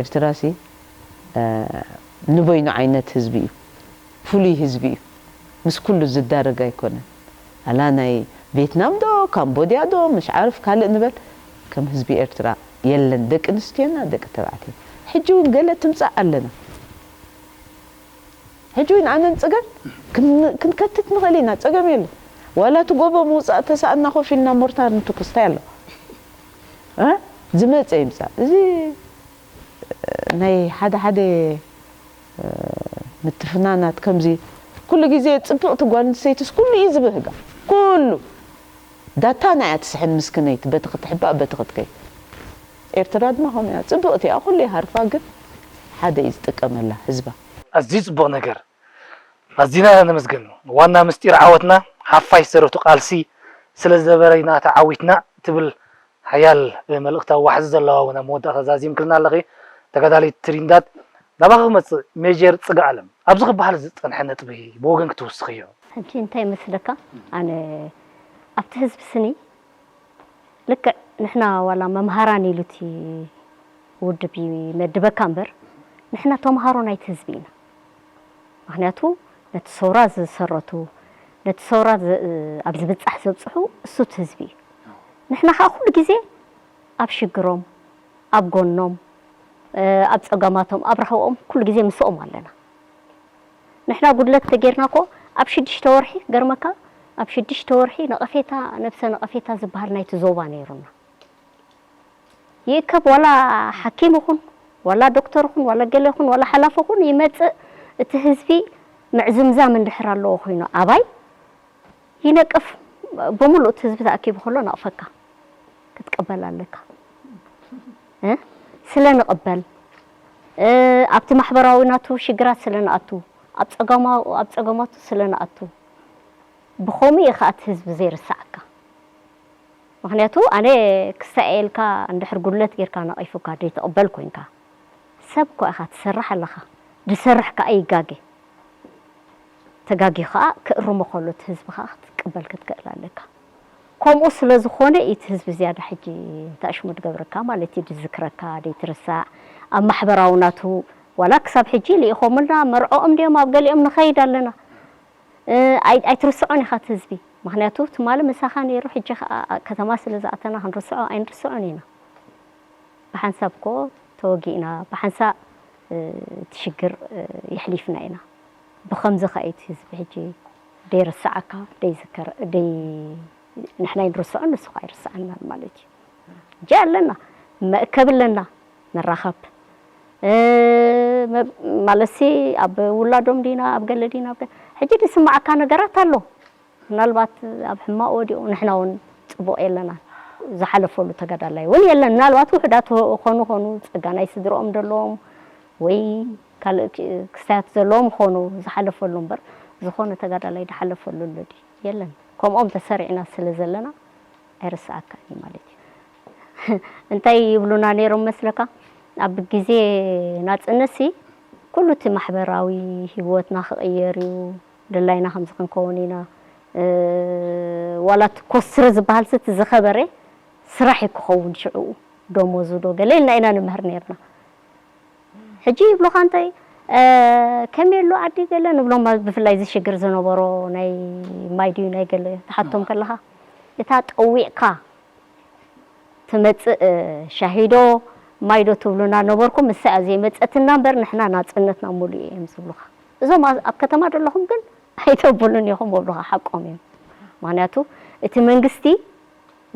ኤርትራሲ ንበይኑ ዓይነት ህዝቢ እዩ። ፍሉይ ህዝቢ እዩ። ምስ ኩሉ ዝዳረግ ኣይኮነን። ኣላ ናይ ቬትናም ዶ ካምቦድያ ዶ ምሽ ዓርፍ ካልእ ንበል፣ ከም ህዝቢ ኤርትራ የለን። ደቂ ኣንስትዮና ደቂ ተባዕትዮ ሕጂ እውን ገለ ትምጻእ ኣለና። ሕጂ እውን ኣነ ንጽገም ክንከትት ንኽእል ኢና፣ ጸገም የለን። ዋላ እቲ ጎቦ ምውጻእ ተሳእና ኮፍ ኢልና ሞርታር ንትኩስ እንታይ ኣሎ? ዝመጸ ይምጻእ። እዚ ናይ ሓደ ሓደ ምትፍናናት ከምዚ ኩሉ ግዜ ጽብቕቲ ጓል ኣንስተይትስ ኩሉ እዩ ዝብህጋ። ኩሉ ዳታ ናያ ትስሕን ምስክነይቲ በቲ ክትሕባእ በቲ ክትከይ። ኤርትራ ድማ ከምኡ እያ። ጽብቕቲ እያ፣ ኩሉ ይሃርፋ፣ ግን ሓደ እዩ ዝጥቀመላ ህዝባ። ኣዝዩ ጽቡቕ ነገር። ኣዚና ኢና ነመስግን። ዋና ምስጢር ዓወትና ሓፋሽ ሰረቱ ቃልሲ ስለ ዝነበረ ኢና ተዓዊትና ትብል ሓያል መልእኽታዊ ዋሕዚ ዘለዋ እውን ኣብ መወዳእታ ዛዚምክልና ኣለኺ። ተጋዳሊት ትሪንዳድ፣ ናባኺ ክመጽእ ሜጀር ጽገኣለም፣ ኣብዚ ክበሃል ዝጸንሐ ነጥቢ ብወገንኪ ትውስኽዮ? ሕጂ እንታይ ይመስለካ፣ ኣነ ኣብቲ ህዝቢ ስኒ ልክዕ ንሕና ዋላ መምሃራን ኢሉ እቲ ውድብ ይመድበካ እምበር ንሕና ተምሃሮ ናይቲ ህዝቢ ኢና። ምኽንያቱ ነቲ ሰውራ ዝሰረቱ፣ ነቲ ሰውራ ኣብ ዝብጻሕ ዘብጽሑ እሱ እቲ ህዝቢ እዩ። ንሕና ከኣ ኩሉ ግዜ ኣብ ሽግሮም፣ ኣብ ጎኖም፣ ኣብ ጸገማቶም፣ ኣብ ራህወኦም ኩሉ ግዜ ምስኦም ኣለና። ንሕና ጉድለት ተጌርና እኮ ኣብ ሽዱሽተ ወርሒ ገርመካ ኣብ ሽዱሽተ ወርሒ ነቐፌታ ነብሰ ነቐፌታ ዝበሃል ናይቲ ዞባ ነይሩና። ይእከብ ዋላ ሓኪም ይኹን ዋላ ዶክተር ይኹን ዋላ ገለ ይኹን ዋላ ሓላፊ ይኹን ይመጽእ እቲ ህዝቢ ምዕዝምዛም እንድሕር ኣለዎ ኮይኑ ኣባይ ይነቅፍ ብምሉእ እቲ ህዝቢ ተኣኪቡ ከሎ ነቕፈካ ክትቅበል ኣለካ እ ስለ ንቕበል እ ኣብቲ ማሕበራዊ ናቱ ሽግራት ስለ ንኣቱ ኣብ ጸገማ ኣብ ጸገማቱ ስለ ንኣቱ ብኸምኡ እዩ ከኣ እቲ ህዝቢ ዘይርስዓካ ምኽንያቱ ኣነ ክሳኤ ኢልካ እንድሕር ጉድለት ጌርካ ነቒፉካ ደይትቕበል ኮይንካ ሰብ እኳ ኢኻ ትሰርሕ ኣለኻ ድሰርሕ ከኣ ይጋገ ተጋግዩ ከኣ ክእርሞ ከሎ እቲ ህዝቢ ከኣ ክትቅበል ክትክእል ኣለካ። ከምኡ ስለ ዝኾነ እዩ እቲ ህዝቢ ዝያዳ ሕጂ እንታይ ሽሙ ድገብረካ ማለት እዩ ድዝክረካ ደይትርሳዕ ኣብ ማሕበራዊ ናቱ ዋላ ክሳብ ሕጂ ልኢኾምልና መርዕኦም ድዮም ኣብ ገሊኦም ንኸይድ ኣለና ኣይትርስዖን ኢኻ እቲ ህዝቢ ምኽንያቱ ትማሊ ምሳኻ ነይሩ ሕጂ ከኣ ከተማ ስለ ዝኣተና ክንርስዖ ኣይንርስዖን ኢና። ብሓንሳብ እኮ ተወጊእና ብሓንሳእ እቲ ሽግር የሕሊፍና ኢና። ብኸምዚ ከኣ እዩ እቲ ህዝቢ ሕጂ ደይርስዓካ ደይዝከር ደይ ንሕና ኣይንርስዖን ንሱ ከኣ ኣይርስዓናን ማለት እዩ። ሕጂ ኣለና መእከቢ ኣለና ንራኸብ ማለትሲ ኣብ ውላዶም ዲና ኣብ ገለ ዲና ኣብ ገለ ሕጂ ዝስምዓካ ነገራት ኣሎ። ምናልባት ኣብ ሕማቕ ወዲቑ ንሕና እውን ፅቡቕ የለናን ዝሓለፈሉ ተጋዳላይ እውን የለን ምናልባት ውሑዳት ኾኑ ኾኑ ፀጋ ናይ ስድርኦም ዘለዎም ወይ ካልእ ክስታያት ዘለዎም ኾኑ ዝሓለፈሉ እምበር ዝኾነ ተጋዳላይ ዝሓለፈሉ ኣሎ ድዩ የለን ከምኦም ተሰሪዕና ስለ ዘለና ኣይርስዓካን እዩ ማለት እዩ እንታይ ይብሉና ነይሮም መስለካ ኣብ ግዜ ናፅነት ሲ ኩሉ እቲ ማሕበራዊ ሂወትና ክቕየር እዩ ደላይና ከምዚ ክንከውን ኢና ዋላ እቲ ኮስትረ ዝበሃል ሲ እቲ ዝኸበረ ስራሕ እዩ ክኸውን ሽዕኡ ደሞዙ ዶ ገለ ኢልና ኢና ንምህር ነርና ሕጂ ይብሉኻ እንታይ ከመይ ኣሎ ዓዲ ገለ ንብሎም ብፍላይ እዚ ሽግር ዝነበሮ ናይ ማይ ድዩ ናይ ገለ ትሓቶም ከለኻ እታ ጠዊዕካ ትመፅእ ሻሂዶ ማይዶ ትብሉና ነበርኩም እሳ እያ ዘይመፀትና እምበር ንሕና ናፅነትና ሙሉእ እዮም ዝብሉኻ እዞም ኣብ ከተማ ዘለኹም ግን ኣይተብሉን ኢኹም ወብሉኻ ሓቆም እዮም ምክንያቱ እቲ መንግስቲ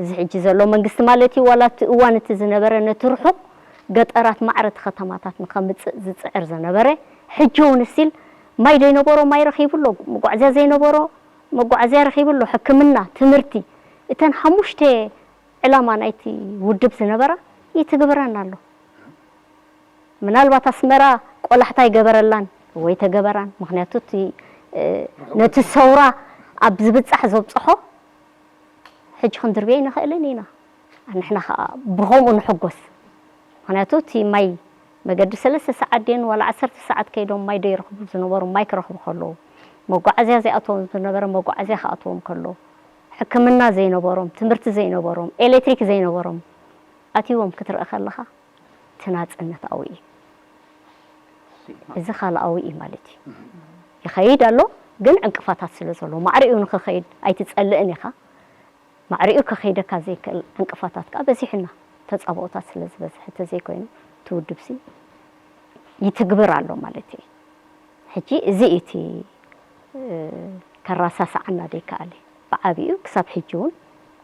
እዚ ሕጂ ዘሎ መንግስቲ ማለት እዩ ዋላ እቲ እዋን እቲ ዝነበረ ነቲ ርሑቕ ገጠራት ማዕረ እቲ ከተማታት ንኸምፅእ ዝፅዕር ዝነበረ ሕጂ እውን ስቲል ማይ ዘይነበሮ ማይ ረኺቡ ኣሎ መጓዕዝያ ዘይነበሮ መጓዕዝያ ረኺቡ ኣሎ ሕክምና ትምህርቲ እተን ሓሙሽተ ዕላማ ናይቲ ውድብ ዝነበራ ይትግብረን ኣሎ። ምናልባት ኣስመራ ቆላሕታ ኣይገበረላን ወይ ተገበራን ምኽንያቱ እቲ ነቲ ሰውራ ኣብ ዝብጻሕ ዘብጽሖ ሕጂ ክንድርብዮ ኣይንኽእልን ኢና ንሕና ከዓ ብኸምኡ ንሕጎስ ምኽንያቱ እቲ ማይ መገዲ ሰለስተ ሰዓት ድየን ዋላ ዓሰርተ ሰዓት ከይዶም ማይ ዶ ይረኽቡ ዝነበሩ ማይ ክረኽቡ ከለዉ መጓዓዝያ ዘይኣትዎም ዝነበረ መጓዓዝያ ክኣትዎም ከሎ ሕክምና ዘይነበሮም ትምህርቲ ዘይነበሮም ኤሌክትሪክ ዘይነበሮም ኣትይዎም ክትርኢ ከለኻ እቲ ናጽነት ኣብኡ እዩ። እዚ ካልኣዊ እዩ ማለት እዩ። ይኸይድ ኣሎ፣ ግን ዕንቅፋታት ስለ ዘሎ ማዕሪኡ ንኽኸይድ ኣይትጸልእን ኢኻ። ማዕሪኡ ከኸይደካ ዘይክእል ዕንቅፋታት ከኣ በዚሑና፣ ተጻብኦታት ስለ ዝበዝሐ ተዘይኮይኑ እቲ ውድብሲ ይትግብር ኣሎ ማለት እዩ። ሕጂ እዚ እዩ እቲ ከራሳስዓና ዘይከኣለ። ብዓቢኡ ክሳብ ሕጂ እውን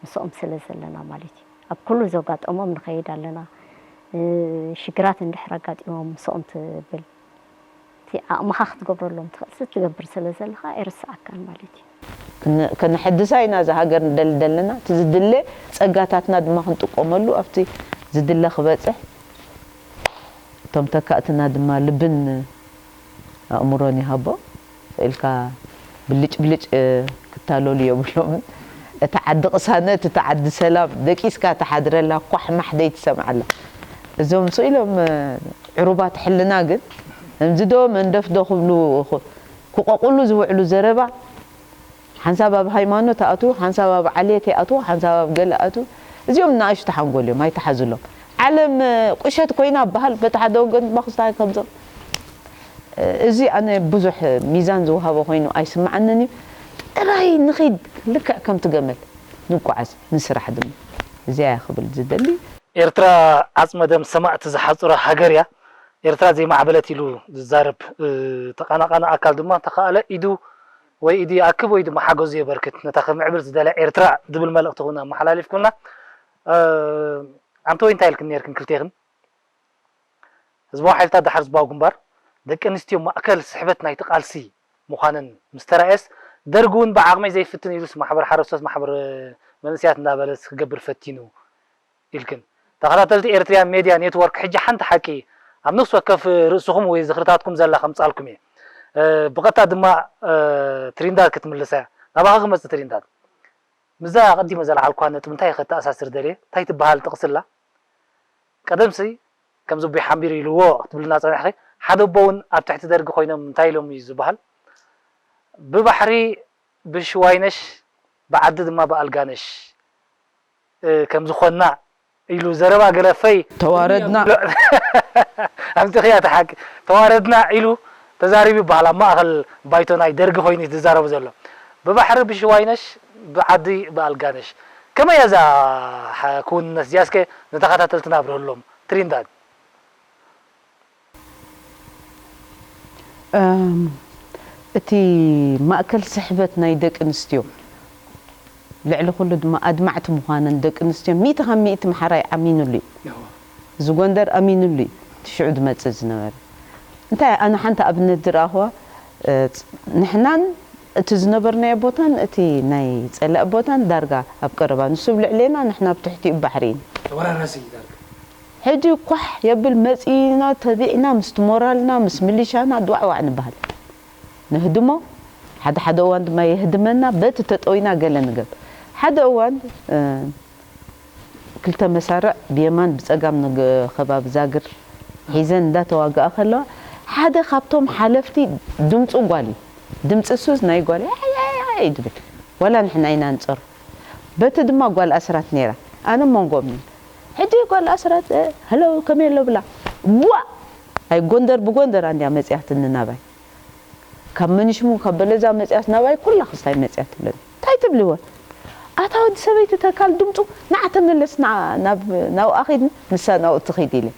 ምስኦም ስለ ዘለና ማለት እዩ። ኣብ ኩሉ ዘጋጠሞም ንኸይድ ኣለና። ሽግራት እንድሕር ኣጋጢሞም ምስኦም ትብል፣ እቲ ዓቕምኻ ክትገብረሎም ትኽእል ትገብር ስለ ዘለኻ ኣይርስዓካን ማለት እዩ። ከነሐድሳ ኢና እዛ ሃገር ንደሊ ዘለና። እቲ ዝድለ ጸጋታትና ድማ ክንጥቀመሉ ኣብቲ ዝድለ ክበጽሕ እቶም ተካእትና ድማ ልብን ኣእምሮን ይሃቦ። ኢልካ ብልጭ ብልጭ ክታለሉ የብሎምን። እቲ ዓዲ ቅሳነት፣ እቲ ዓዲ ሰላም ደቂስካ ትሓድረላ ኳሕ ማሕ ደይትሰምዓላ። እዞም ስኢሎም ዕሩባት ሕልና ግን እምዚ ዶ መንደፍ ዶ ክብሉ ክቆቁሉ ዝውዕሉ ዘረባ ሓንሳብ ኣብ ሃይማኖት ኣቱ፣ ሓንሳብ ኣብ ዓሌት ኣቱ፣ ሓንሳብ ኣብ ገለ ኣቱ። እዚኦም ንኣሽቱ ሓንጎል እዮም ኣይተሓዝሎም። ዓለም ቁሸት ኮይና በሃል በቲ ሓደ ወገን ድማ ክስታይ ከምዞም እዚ ኣነ ብዙሕ ሚዛን ዝወሃቦ ኮይኑ ኣይስምዓንን እዩ። ጥራይ ንኺድ ልክዕ ከምቲ ገመል ንጓዓዝ ንስራሕ ድማ እዚያ እያ ክብል ዝደሊ። ኤርትራ ዓጽመ ደም ሰማእቲ ዝሓጹራ ሃገር እያ። ኤርትራ ዘይማዕበለት ኢሉ ዝዛረብ ተቓናቓኒ ኣካል ድማ እንተኸኣለ ኢዱ ወይ ኢዱ ይኣክብ ወይ ድማ ሓገዙ የበርክት ነታ ክምዕብል ዝደልያ ኤርትራ ዝብል መልእኽቲ እውን ኣመሓላሊፍኩልና። ኣንተ ወይ እንታይ ኢልክን ነርክን ክልቴኽን? ህዝባዊ ሓይልታት ዳሕር ህዝባዊ ግንባር ደቂ ኣንስትዮ ማእከል ስሕበት ናይቲ ቃልሲ ምዃነን ምስ ተራእየስ፣ ደርጊ እውን ብዓቕመይ ዘይፍትን ኢሉስ ማሕበር ሓረስቶት ማሕበር መንእሰያት እንዳበለስ ክገብር ፈቲኑ ኢልክን። ተኸታተልቲ ኤርትርያን ሜድያ ኔትወርክ ሕጂ ሓንቲ ሓቂ ኣብ ነፍሲ ወከፍ ርእስኹም ወይ ዝኽርታትኩም ዘላ ከምጻልኩም እየ። ብቐጥታ ድማ ትሪንዳድ ክትምልሳ እያ። ናባኻ ክመጽእ ትሪንዳድ። ምስዛ ኣቐዲመ ዘልዓልኳ ነጥቢ እንታይ ከተኣሳስር ደልየ? እንታይ ትበሃል ጥቕሲ ኣላ? ቀደምሲ ከምዚ ኣቦይ ሓምቢር ኢልዎ ክትብልና ጸኒሕኺ፣ ሓደ ኣቦ እውን ኣብ ትሕቲ ደርጊ ኮይኖም እንታይ ኢሎም እዩ ዝበሃል? ብባሕሪ ብሽዋይነሽ ብዓዲ ድማ ብኣልጋነሽ ከምዝኾንና ኢሉ ዘረባ ገለፈይ ተዋረድና ኣምጽኽያ እቲ ሓቂ ተዋረድና ኢሉ ተዛሪቡ ይበሃል ኣብ ማእኸል ባይቶ ናይ ደርጊ ኮይኑ እዩ ዝዛረቡ ዘሎ ብባሕሪ ብሽዋይነሽ ብዓዲ ብኣልጋነሽ ከመይ እያ እዛ ክውንነት እዚኣ እስከ ንተኸታተልትና ኣብርህሎም ትሪንዳድ እቲ ማእከል ስሕበት ናይ ደቂ ኣንስትዮ ልዕሊ ኩሉ ድማ ኣድማዕቲ ምዃነን ደቂ ኣንስትዮ ሚእቲ ካብ ሚእቲ ምሓራይ ኣሚኑሉ እዩ። እዚ ጎንደር ኣሚኑሉ እዩ እቲ ሽዑ ዝመጽእ ዝነበረ። እንታይ ኣነ ሓንቲ ኣብነት ዝረኣኽዋ ንሕናን እቲ ዝነበርናዮ ቦታን እቲ ናይ ጸላኢ ቦታን ዳርጋ ኣብ ቀረባ ንሱ ኣብ ልዕሌና ንሕና ኣብ ትሕቲኡ ባሕሪ ኢና። ተወራራሲ ዳርጋ። ሕጂ ኳሕ የብል መጺና ተቢዕና ምስቲ ሞራልና ምስ ሚሊሻና ድዋዕዋዕ ንበሃል። ንህድሞ ሓደ ሓደ እዋን ድማ የህድመና በቲ ተጠዊና ገለ ንገብ ሓደ እዋን ክልተ መሳርዕ ብየማን ብጸጋም ንከባቢ ዛግር ሒዘን እንዳተዋግኣ ከለዋ ሓደ ካብቶም ሓለፍቲ ድምፁ ጓል እዩ ድምፂ ሱዝ ናይ ጓል እዩ ድብል ዋላ ንሕና ኢና ንፀሩ በቲ ድማ ጓል ኣስራት ነይራ ኣነ መንጎም ሕጂ ጓል ኣስራት ሀለው ከመይ ኣሎ ብላ ዋ ኣይ ጎንደር ብጎንደር ኣንድያ መፅያትኒ ናባይ ካብ መንሽሙ ካብ በለዛ መፅያት ናባይ ኩላ ክስታይ መፅያ ትብለኒ እንታይ ትብልወ ኣታ ወዲ ሰበይቲ ተካል ድምፁ ንዓ ተመለስ ንዓ ናብ ናብኣ ኺድ ንሳ ናብኡ ትኺድ ኢለ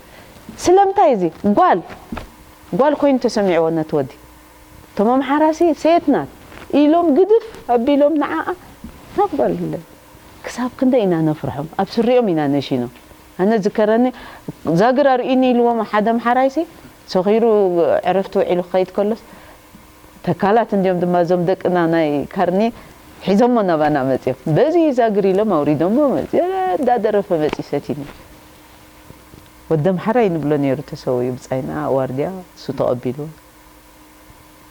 ስለምንታይ እዚ ጓል ጓል ኮይኑ ተሰሚዕዎ ነቲ ወዲ እቶም ኣምሓራሲ ሴት ናት ኢሎም ግድፍ ኣቢሎም ንዓኣ ናብ ጓል ክሳብ ክንደይ ኢና ነፍርሖም ኣብ ስሪኦም ኢና ነሺኖም ኣነ ዝከረኒ ዛግር ኣርእዩኒ ኢልዎም ሓደ ኣምሓራይሲ ሰኺሩ ዕረፍቲ ውዒሉ ክኸይድ ከሎስ ተካላት እንዲኦም ድማ እዞም ደቅና ናይ ካርኒ ሒዞሞ ናባና መፅዮም በዚ ዛግር ኢሎም ኣውሪዶሞ መፅዮ እንዳደረፈ መፅዩ ሰቲኒ ወዲ ኣምሓራይ ንብሎ ነይሩ ተሰውዩ ብፃይና ዋርድያ እሱ ተቐቢሉ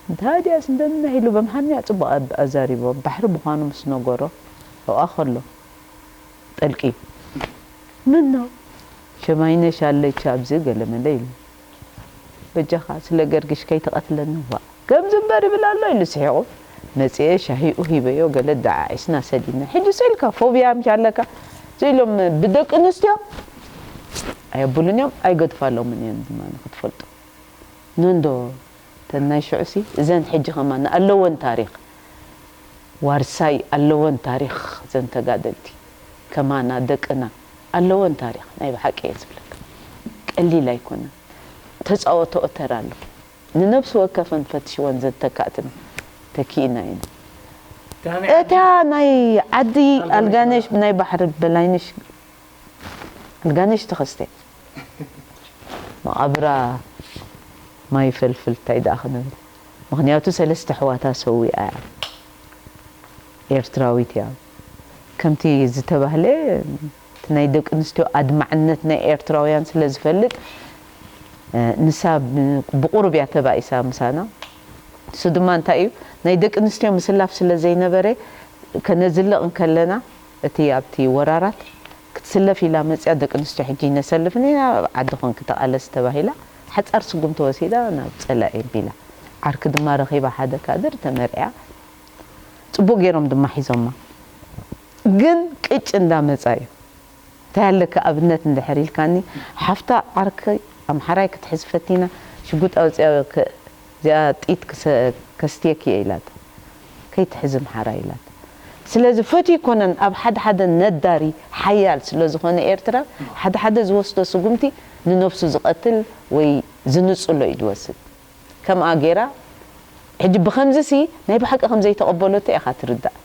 እንታ ድያስ እንደምና ኢሉ በምሓርኛ ፅቡቕ ኣዛሪቦ ባሕሪ ምዃኑ ምስ ነገሮ ኣብኣ ከሎ ጠልቅዩ ምን ነው ሸማይነሽ ኣለች ኣብዚ ገለመለ ኢሉ በጃኻ ስለ ገርግሽ ከይትቐትለኒ ዋ ከምዚ እምበር ይብል ኣሎ ኢሉ ስሒቑ መፅኤ ሻሂኡ ሂበዮ ገለ ደዓዒስና ሰዲድና ሕጂ ስኢልካ ፎብያ ምሽ ኣለካ ስኢሎም ብደቂ ኣንስትዮ ኣየብሉን እዮም ኣይገድፋሎምን እዮም ድማ ንክትፈልጡ ኖንዶ ተን ናይ ሽዑሲ እዘን ሕጂ ከማን ኣለወን ታሪኽ፣ ዋርሳይ ኣለወን ታሪኽ። ዘን ተጋደልቲ ከማና ደቅና ኣለወን ታሪኽ። ናይ ብሓቂ እየ ዝብለካ፣ ቀሊል ኣይኮነን። ተፃወተኦ ተራ ኣሎ። ንነብሲ ወከፈን ፈትሽወን ዘተካእትን ተኪእና ኢና። እታ ናይ ዓዲ ኣልጋነሽ ናይ ባሕሪ በላይነሽ ኣልጋነሽ ተኸስተ መቓብራ ማይ ፈልፍል እንታይ ደኣ ክንብል። ምኽንያቱ ሰለስተ ኣሕዋታ ሰዊኣ እያ። ኤርትራዊት እያ። ከምቲ ዝተባህለ እቲ ናይ ደቂ ኣንስትዮ ኣድማዕነት ናይ ኤርትራውያን ስለ ዝፈልጥ፣ ንሳ ብቑሩብ እያ ተባኢሳ ምሳና። ንሱ ድማ እንታይ እዩ፣ ናይ ደቂ ኣንስትዮ ምስላፍ ስለ ዘይነበረ፣ ከነዝልቕ እንከለና እቲ ኣብቲ ወራራት ክትስለፍ ኢላ መጽያ፣ ደቂ ኣንስትዮ ሕጂ ይነሰልፍን ኢና፣ ዓዲ ኮንኪ ተቓለሲ ተባሂላ ሓጻር ስጉም ተወሲዳ ናብ ጸላኢ ኣቢላ። ዓርኪ ድማ ረኺባ ሓደ ካድር ተመርዕያ። ጽቡቕ ገይሮም ድማ ሒዞማ። ግን ቅጭ እንዳመጻ እዩ። እንታይ ኣለካ ኣብነት እንድሕር ኢልካኒ፣ ሓፍታ ዓርኪ ኣምሓራይ ክትሕዝ ፈቲና፣ ሽጉጥ ኣውፅያ፣ እዚኣ ጥይት ከስትየኪ እየ ኢላት። ከይትሕዝ ኣምሓራይ ኢላት። ስለዚ ፈትዩ ይኮነን፣ ኣብ ሓደ ሓደ ነዳሪ ሓያል ስለ ዝኾነ ኤርትራ፣ ሓደ ሓደ ዝወስዶ ስጉምቲ ንነብሱ ዝቐትል ወይ ዝንጽሎ እዩ ዝወስድ። ከምኣ ገይራ ሕጂ ብኸምዚ ሲ ናይ ብሓቂ ከም ዘይተቐበለቶ ኢኻ ትርዳእ።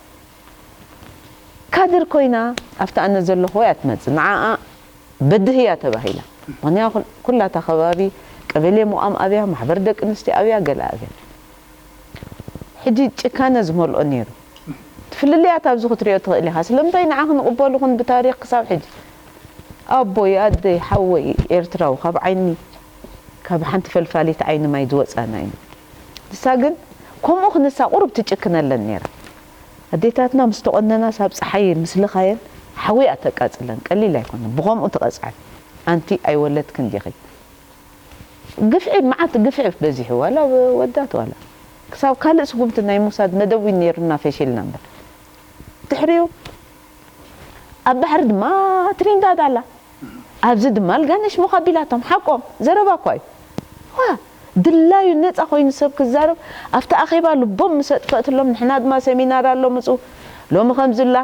ካድር ኮይና ኣብቲ ኣነ ዘለኹ እያ ትመጽእ። ንዓኣ በድህያ ተባሂላ። ምኽንያቱ ኩላታ ከባቢ ቀበሌ ሙቓም ኣብያ፣ ማሕበር ደቂ ኣንስትዮ ኣብያ፣ ገለ ኣብያ። ሕጂ ጭካነ ዝመልኦ ነይሩ። እቲ ፍልልያት ኣብዚ ክትሪኦ ትኽእል ኢኻ። ስለምንታይ ንዓ ክንቕበሉ ኩን ብታሪኽ ክሳብ ሕጂ ኣቦይ፣ ኣደይ፣ ሓወይ ኤርትራዊ ካብ ዓይኒ፣ ካብ ሓንቲ ፈልፋሊት ዓይኒ ማይ ዝወጻና ኢና። ንሳ ግን ከምኡ ክንሳ ቁሩብ ትጭክነለን ነይራ። ኣዴታትና ምስ ተቆነናስ ኣብ ጸሓይ ምስ ለኻየን ሓዊ እያ ተቃጽለን። ቀሊል ኣይኮነን። ብኸምኡ ትቐጽዐን። ኣንቲ ኣይወለድክን ዲኺ? ግፍዒ፣ መዓት ግፍዒ በዚሑ፣ ዋላ ወዳት ዋላ። ክሳብ ካልእ ስጉምቲ ናይ ምውሳድ መደብ እውን ነይሩና፣ ፈሺልና እምበር። ድሕሪኡ ኣብ ባሕሪ ድማ ትሪንዳድ ኣላ። ኣብዚ ድማ ኣልጋነሽ ሞኽ ኣቢላቶም። ሓቆም፣ ዘረባ እኳ እዩ። ዋ፣ ድላዩ ነጻ ኮይኑ ሰብ ክዛረብ፣ ኣብቲ ኣኼባ ልቦም ምስ ኣጥፈእትሎም፣ ንሕና ድማ ሰሚናር ኣሎ ምጹ፣ ሎሚ ከምዚ ኣላ፣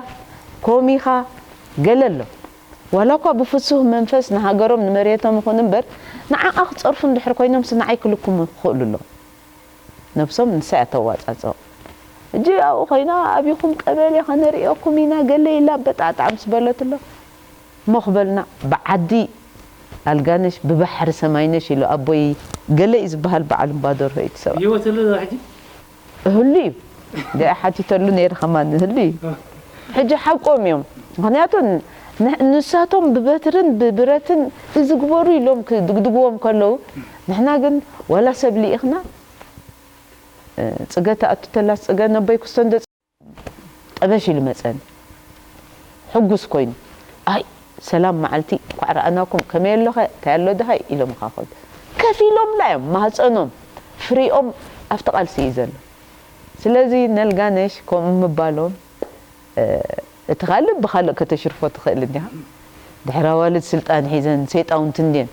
ኮሚኻ፣ ገለ ኣሎ። ዋላ እኳ ብፍሱህ መንፈስ ንሃገሮም ንመሬቶም ይኹን እምበር፣ ንዓኣ ክጸርፉ እንድሕር ኮይኖምስ ንዓይ ክልክሙ ክኽእሉ ኣለዎም። ነብሶም ንሳ እያ ተዋጻጽኦ። ሕጂ ኣብኡ ኮይና፣ ኣቢኹም ቀበሌ ከነርእየኩም ኢና፣ ገለ ኢላ በጣዕጣዕ ምስ በለትሎ፣ ሞኽ በልና፣ ብዓዲ ኣልጋነሽ፣ ብባሕሪ ሰማይነሽ ኢሉ ኣቦይ ገለ እዩ ዝበሃል በዓል እምባደርሆ እዩ እቲ ሰብኣይ። ብህይወት ኣሎ ዶ ሕጂ? እህሉ እዩ። እንደ ሓቲተሉ ነይረ ከማን እህሉ እዩ። ሕጂ ሓቆም እዮም። ምኽንያቱ ን-፣ ንሳቶም ብበትርን ብብረትን እዚ ግበሩ ኢሎም ክድግድግዎም ከለዉ፣ ንሕና ግን ዋላ ሰብ ልኢኽና፣ እ፣ ጽገ ትኣቱ ተላስ ጽገ ነበይ ክስቶ እንደ ጠበሽ ኢሉ መጸኒ። ሕጉስ ኮይኑ፣ ኣይ ሰላም መዓልቲ፣ እንኳዕ ረኣናኩም፣ ከመይ ኣሎኸ፣ እንታይ ኣሎ ድኻ ኢሎም ይኻኸዱ። ከፊሎምላ እዮም ማህጸኖም፣ ፍሪኦም ኣብቲ ቃልሲ እዩ ዘሎ። ስለዚ ነልጋነሽ ከምኡ ምባሎም፣ እ፣ እቲ ካልእ ብኻልእ ከተሽርፎ ትኽእል እንዲኻ። ድሕሪ ኣዋልድ ስልጣን ሒዘን ሰይጣውንቲ እንድየን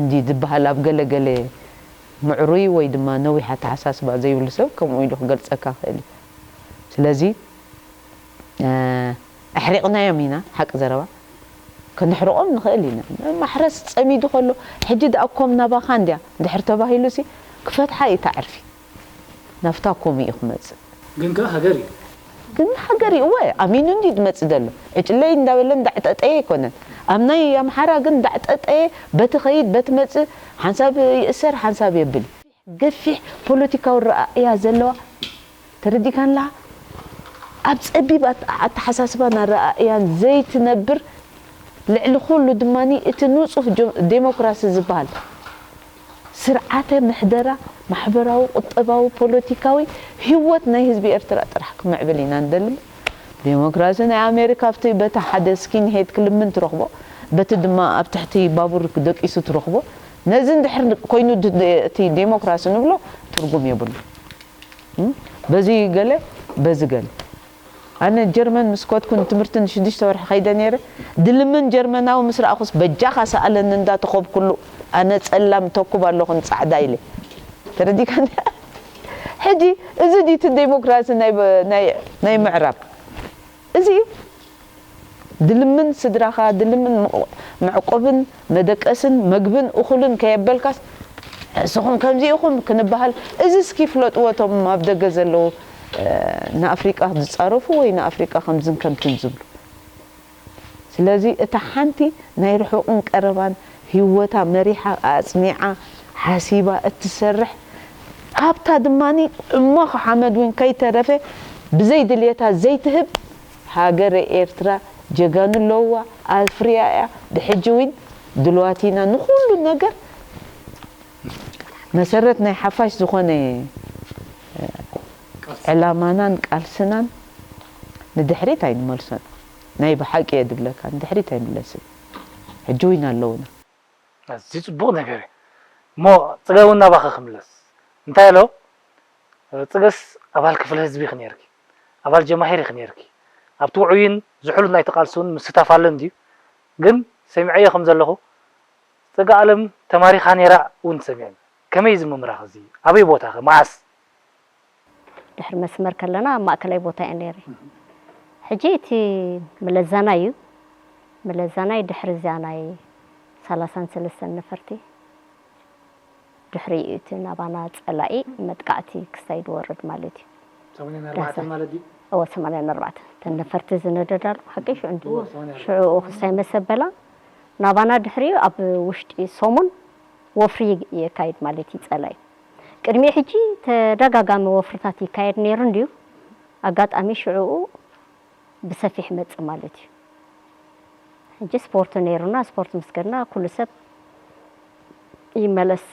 እንዲ ዝበሃል ኣብ ገለ ገለ ምዕሩይ ወይ ድማ ነዊሕ ኣተሓሳስባ ዘይብሉ ሰብ ከምኡ ኢሉ ክገልጸካ ክእል እዩ። ስለዚ፣ እ፣ ኣሕሪቕናዮም ኢና፣ ሓቂ ዘረባ። ከነሕርቖም ንኽእል ኢና። ማሕረስ ጸሚዱ ከሎ፣ ሕጂ ደኣ ኮም ናባኻ እንድያ እንድሕር ተባሂሉሲ፣ ክፈትሓ እዩ እታ ዕርፊ። ናብታ ኮም እዩ ክመጽእ። ግን ከኣ ሃገር እዩ። ግን ሃገር እዩ፣ እወ፣ ኣሚኑ እንድዩ ዝመጽእ ዘሎ። ዕጭለይ እንዳበለ እንዳዕጠጠየ ኣይኮነን። ኣብ ናይ ኣምሓራ ግን እንዳዕጠጠየ፣ በቲ ኸይድ፣ በቲ መጽእ፣ ሓንሳብ ይእሰር፣ ሓንሳብ የብል። ገፊሕ ፖለቲካዊ ረኣእያ ዘለዋ፣ ተረዲካንላ? ኣብ ጸቢብ ኣት-፣ ኣተሓሳስባን ኣረኣእያን ዘይትነብር፣ ልዕሊ ኩሉ ድማኒ እቲ ንጹህ ጆ-፣ ዴሞክራሲ ዝበሃል ስርዓተ ምሕደራ፣ ማሕበራዊ፣ ቁጠባዊ፣ ፖለቲካዊ ህይወት ናይ ህዝቢ ኤርትራ ጥራሕ ክምዕብል ኢና ንደሊ። ዴሞክራሲ ናይ ኣሜሪካ ኣብቲ በቲ ሓደ ስኪን ሄድ ክልምን ትረኽቦ፣ በቲ ድማ ኣብ ትሕቲ ባቡር ደቂሱ ትረኽቦ። ነዚ እንድሕር ኮይኑ ድ-፣ ድ-፣ እቲ ዴሞክራሲ ንብሎ ትርጉም የብሉ። እም? በዚ ገለ፣ በዚ ገለ። ኣነ ጀርመን ምስ ኮድኩ ንትምህርቲ ንሽዱሽተ ወርሒ ከይደ ነይረ። ድልምን ጀርመናዊ ምስ ረኣኹስ በጃኻ ሰኣለኒ እንዳተኾብኩሉ፣ ኣነ ጸላም ተኩብ ኣለኹ ንጻዕዳ ኢለ። ተረዲካ? ሕጂ እዚ ድዩ እቲ ዴሞክራሲ ናይ በ- ናይ ናይ ምዕራብ? እዚ እዩ። ድልምን ስድራኻ ድልምን መዕ- መዕቆብን መደቀስን መግብን እኹልን ከየበልካስ ንስኹም ከምዚ ኢኹም ክንበሃል፣ እዚ እስኪ ፍለጥዎ እቶም ኣብ ደገ ዘለዉ ንኣፍሪቃ ዝጻረፉ ወይ ንኣፍሪቃ ከምዝን ከምትን ዝብሉ። ስለዚ እታ ሓንቲ ናይ ርሑቕን ቀረባን ህይወታ መሪሓ ኣጽኒዓ ሓሲባ እትሰርሕ ኣብታ ድማ እሞ ሓመድ እውን ከይተረፈ ብዘይ ድልየታ ዘይትህብ ሃገረ ኤርትራ ጀጋኑ ኣለውዋ ኣፍርያ እያ። ብሕጂ እውን ድልዋት ኢና ንኹሉ ነገር መሰረት ናይ ሓፋሽ ዝኾነ ዕላማናን ቃልስናን ንድሕሪት ኣይንመልሶን። ናይ ብሓቂ እየ ድብለካ ንድሕሪት ኣይምለስን። ሕጂ እውን ኣለውና። ኣዝዩ ጽቡቕ ነገር እዩ። እሞ ጽገ እውን ናባኸ ክምለስ። እንታይ ኣሎ? ጽገስ ኣባል ክፍለ ህዝቢ ኢኺ ነይርኪ። ኣባል ጀማሂር ኢኺ ነይርኪ። ኣብቲ ውዑይን ዝሑል ናይ ተቓልሱን ምስታፍ ኣሎ እንድዩ። ግን ሰሚዐዮ ከም ዘለኹ ጽገ ኣለም ተማሪኻ ነይራ እውን ሰሚዐ። ከመይ እዚ ምምራኽ እዚ? ኣበይ ቦታኸ? መዓስ? ድሕሪ መስመር ከለና ኣብ ማእከላይ ቦታ እየ ነይረ። ሕጂ እቲ መለዛናይ እዩ። መለዛናይ ድሕሪ እዚኣ ናይ ሰላሳን ሰለስተን ነፈርቲ ድሕሪ እዩ እቲ ናባና ጸላኢ መጥቃዕቲ ክሳይ ዝወርድ ማለት እዩ። ሰማንያን ኣርባዕተን ማለት ድዩ? እወ ሰማንያን ኣርባዕተን እተን ነፈርቲ ዝነደዳሉ ሓቂ ሽዑ እንዲ እወ፣ ሰማንያን ኣርባዕተን። ሽዑኡ ክሳይ መሰበላ ናባና ድሕሪኡ ኣብ ውሽጢ ሰሙን ወፍሪ የካይድ ማለት እዩ ጸላኢ። ቅድሚ ሕጂ ተደጋጋሚ ወፍርታት ይካየድ ነይሩ እንድዩ። ኣጋጣሚ ሽዑኡ ብሰፊሕ መጽእ ማለት እዩ። ሕጂ ስፖርት ነይሩና፣ ስፖርት ምስ ከድና ኩሉ ሰብ ይመለስ፣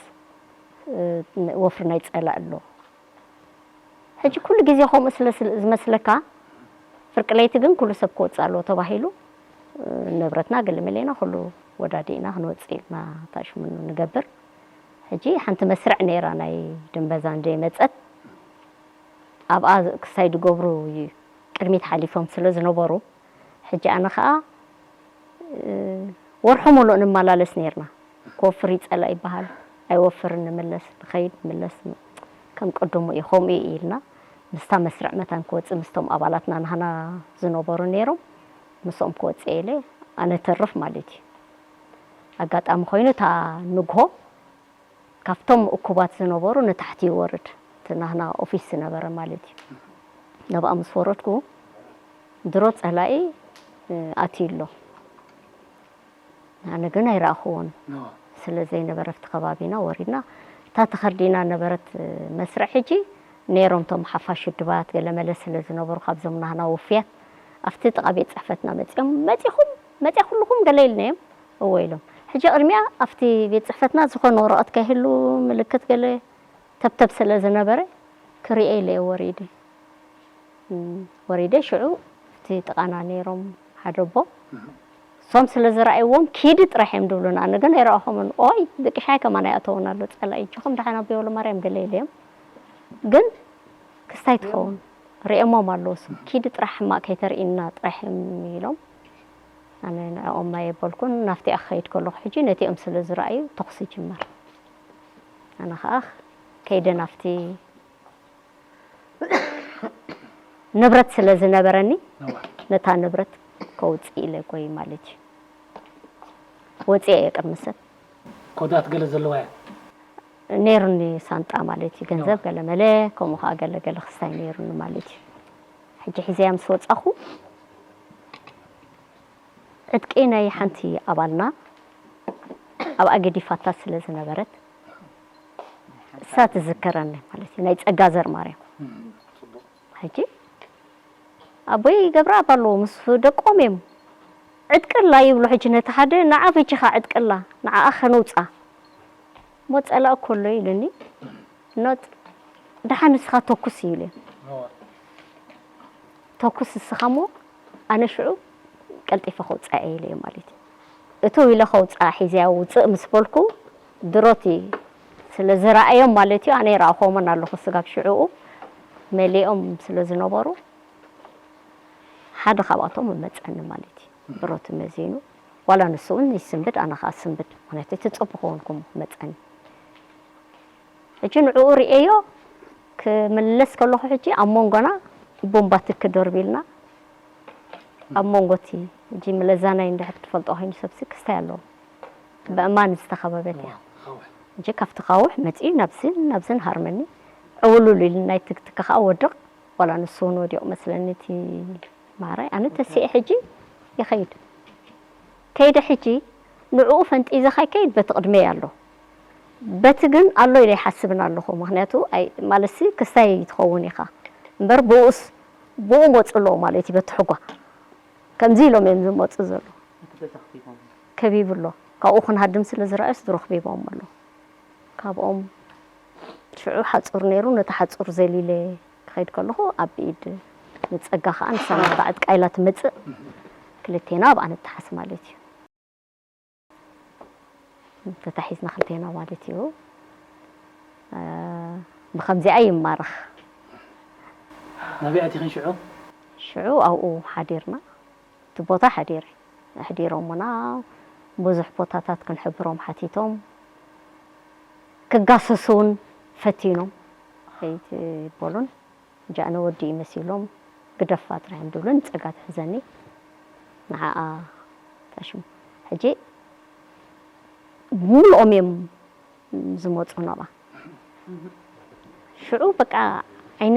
ወፍሪ ናይ ጸላእ ኣሎ። ሕጂ ኩሉ ግዜ ከምኡ ስለ ዝመስለካ፣ ፍርቂ ለይቲ ግን ኩሉ ሰብ ክወጽእ ኣለዎ ተባሂሉ፣ ንብረትና ገለመሌና ኩሉ ወዳዲእና ክንወጽእ ኢልና ታሽሙ ንገብር። ሕጂ ሓንቲ መስርዕ ነይራ ናይ ድንበዛ እንደ መጸት ኣብኣ ክሳይ ድገብሩ ቅድሚት ሓሊፎም ስለ ዝነበሩ ሕጂ ኣነ ኸኣ ወርሑ ሙሉእ ንመላለስ ነይርና። ክወፍር ይጸላእ ይበሃል ኣይወፍርን ንምለስ ንኸይድ ንምለስ ከም ቅድሙ እዩ ከምኡ እዩ ኢልና ምስታ መስርዕ መታን ክወጽእ ምስቶም ኣባላትና ናህና ዝነበሩ ነይሮም ምስኦም ክወጽእ ኢለ ኣነ ተርፍ ማለት እዩ። ኣጋጣሚ ኮይኑ እታ ንግሆ ካብቶም እኩባት ዝነበሩ ንታሕቲ ይወርድ እቲ ናህና ኦፊስ ዝነበረ ማለት እዩ። ናብኣ ምስ ወረድኩ ድሮ ጸላኢ ኣትዩ ኣሎ። ኣነ ግን ኣይረኣኽዎን ስለ ዘይነበረ ኣብቲ ከባቢና ወሪድና እታ ተኸርዲና ነበረት መስርዕ ሕጂ ነይሮም እቶም ሓፋሽ ውድባት ገለመለ ስለ ዝነበሩ ካብዞም ናህና ውፍያት ኣብቲ ጥቓ ቤት ፅሕፈትና መፂኦም መፂኹም መፂኣ ኩልኹም ገለ ኢልናዮም እወ ኢሎም ሕጂ ቅድሚያ ኣብቲ ቤት ፅሕፈትና ዝኾነ ወረቐት ከይህሉ ምልክት ገለ ተብተብ ስለ ዝነበረ ክሪኤ ኢለ እየ ወሪደ ወሪደ ሽዑ እቲ ጥቓና ነይሮም ሓደ ኣቦ እሶም ስለ ዝረኣይዎም ኪዲ ጥራሕ እዮም ድብሉና ኣነ ግን ኣይረኣኹምን ኦይ ደቂ ሻይ ከማን ኣይኣተውን ኣሎ ፀላኢ እጆኹም ደሓን ኣቦ ወለማርያም ገለ ኢለዮም ግን ክስታይ ትኸውን ርእየሞም ኣለዉ እሶም ኪዲ ጥራሕ ሕማቕ ከይተርእይና ጥራሕ እዮም ኢሎም ኣነ ንዕኦም ኣይበልኩን ናብቲኣ ክኸይድ ከለኹ ሕጂ ነቲኦም ስለ ዝረኣዩ ተኹሲ ይጅመር ኣነ ኸኣ ከይደ ናብቲ ንብረት ስለ ዝነበረኒ ነታ ንብረት ከውፅእ ኢለ ጎይ ማለት እዩ ወፅአ እየ ቅድሚ ሰብ ኮዳት ገለ ዘለዋ እያ ነይሩኒ ሳንጣ ማለት እዩ ገንዘብ ገለ መለ ከምኡ ከዓ ገለ ገለ ክስታይ ነይሩኒ ማለት እዩ ሕጂ ሒዘያ ምስ ወፃኹ ዕጥቂ ናይ ሓንቲ ኣባልና ኣብኣ ገዲፋታ ስለ ዝነበረት እሳ ትዝከረኒ ማለት እዩ ናይ ፀጋ ዘር ማርያም ሕጂ ኣቦይ ገብረኣብ ኣለዉ ምስ ደቆም እዮም ዕጥቅላ ይብሉ ሕጂ ነቲ ሓደ ንዓ በጅኻ ዕጥቅላ ንዓኣ ከነውፅኣ እሞ ፀላእ ከሎ ኢሉኒ ኖጥ ደሓን ንስኻ ተኩስ ይብሉ እዮም ተኩስ ንስኻ እሞ ኣነ ሽዑ ቀልጢፈ ከውፅኣ እየ ኢለ ማለት እዩ እትው ኢለ ከውፅኣ ሒዘያ ውፅእ ምስ በልኩ ድሮቲ ስለ ዝረኣዮም ማለት እዩ ኣነ ይረኣኹዎምን ኣለኹ ስጋብ ሽዕኡ መሊኦም ስለ ዝነበሩ ሓደ ካብኣቶም መፀኒ ማለት እዩ ድሮቲ መዚኑ ዋላ ንሱ እውን ይስንብድ ኣነ ከዓ ስንብድ ምክንያቱ እቲ ፅቡቅ ውን ከም መፀኒ ሕጂ ንዕኡ ርእየዮ ክምለስ ከለኹ ሕጂ ኣብ መንጎና ቡምባ ትኪ ደርቢልና ኣብ መንጎ እቲ ሕጂ መለዛናይ እንድሕር ትፈልጦ ኮይኑ ሰብሲ ክስታይ ኣለዎ። ብእማን ዝተኸበበት እያ። ሕጂ ካብቲ ካውሕ መፂኡ ናብዝን ናብዝን ሃርመኒ ዕውሉል ኢሉ ናይ ትክትከ ከዓ ወድቕ ዋላ ንሱ እውን ወዲቑ መስለኒ እቲ ማዕራይ ኣነ ተሲኤ ሕጂ ይኸይድ ከይደ ሕጂ ንዕኡ ፈንጢዘ ካይከይድ በቲ ቅድመይ ኣሎ በቲ ግን ኣሎ ኢለ ይሓስብን ኣለኹ ምክንያቱ ማለትሲ ክስታይ ትኸውን ኢኻ እምበር ብኡስ ብኡ መፁ ኣለዎ ማለት እዩ በቲ ሕጓ ከምዚ ኢሎም እዮም ዝመፁ ዘለዉ ከቢቡ ኣሎ ካብኡ ክንሃድም ስለ ዝረኣዩስ ድሮ ከቢቦም ኣለዉ ካብኦም ሽዑ ሓፁር ነይሩ ነቲ ሓፁር ዘሊለ ክኸይድ ከለኹ ኣብ ኢድ ንፀጋ ከዓ ንሳ ናብታ ዕጥቃ ኢላ ትመፅእ ክልቴና ኣብኣ ንተሓስ ማለት እዩ ተታሒዝና ክልቴና ማለት እዩ ብከምዚኣ ይማረኽ ናበይ ኣቲኽን ሽዑ? ሽዑ ኣብኡ ሓዲርና እቲ ቦታ ሓዲረ ኣሕዲሮምና ብዙሕ ቦታታት ክንሕብሮም ሓቲቶም ክጋሰሱ እውን ፈቲኖም ከይትበሉን ጃእነ ወዲ እዩ መሲሎም ግደፋ ጥራሕ እዮም ዝብሉን ፀጋ ትሕዘኒ ንዓኣ ታሽሙ ሕጂ ብምልኦም እዮም ዝመፁ ናብኣ ሽዑ በቃ ዓይነ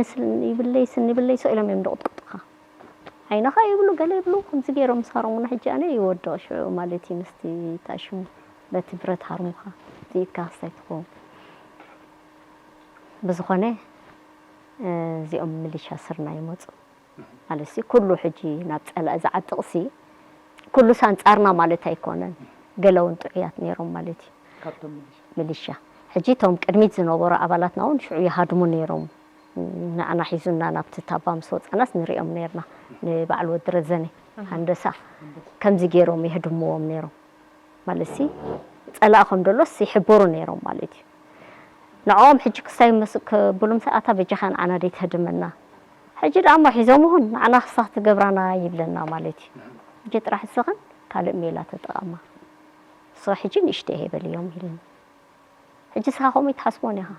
ይብለይ ስኒ ይብለይ ሰ ኢሎም እዮም ዝቕጥቅጡኻ ዓይንኻ ይብሉ ገለ ይብሉ ከምዚ ገይሮም ምስ ሃረሙና ሕጂ ኣነ ይወድቕ ሽዑ ማለት እዩ ምስቲ ታሽሙ በቲ ብረት ሃርሙኻ ዝኢድካ ክስታይ ትኸውን ብዝኾነ እዚኦም ምልሻ ስርና ይመፁ ማለት ሲ ኩሉ ሕጂ ናብ ፀላእ ዝዓጥቕ ሲ ኩሉስ ኣንፃርና ማለት ኣይኮነን ገለ እውን ጥዑያት ነይሮም ማለት እዩ ካብቶም ምልሻ ሚሊሻ ሕጂ እቶም ቅድሚት ዝነበሩ ኣባላትና እውን ሽዑ ይሃድሙ ነይሮም ንዓና ሒዙና ናብቲ ታባ ምስ ወፃናስ ንሪኦም ነይርና ንበዓል ወዲ ረዘነ ሃንደሳ ከምዚ ገይሮም የህድምዎም ነይሮም ማለት ሲ ፀላእ ከም ደሎስ ይሕበሩ ነይሮም ማለት እዩ ንዕኦም ሕጂ ክሳይ ምስ ክብሉ ምስ ኣታ በጃኻ ንዓና ደይ ትህድመና ሕጂ ደኣ እሞ ሒዞምኹን ንዓና ክሳኽ ትገብራና ይብለና ማለት እዩ ሕጂ ጥራሕ እስኽን ካልእ ሜላ ተጠቐማ እሱ ሕጂ ንእሽተይ ሄበልዮም ኢሉኒ ሕጂ ስኻ ከምኡ ይትሓስቦን ኢኻ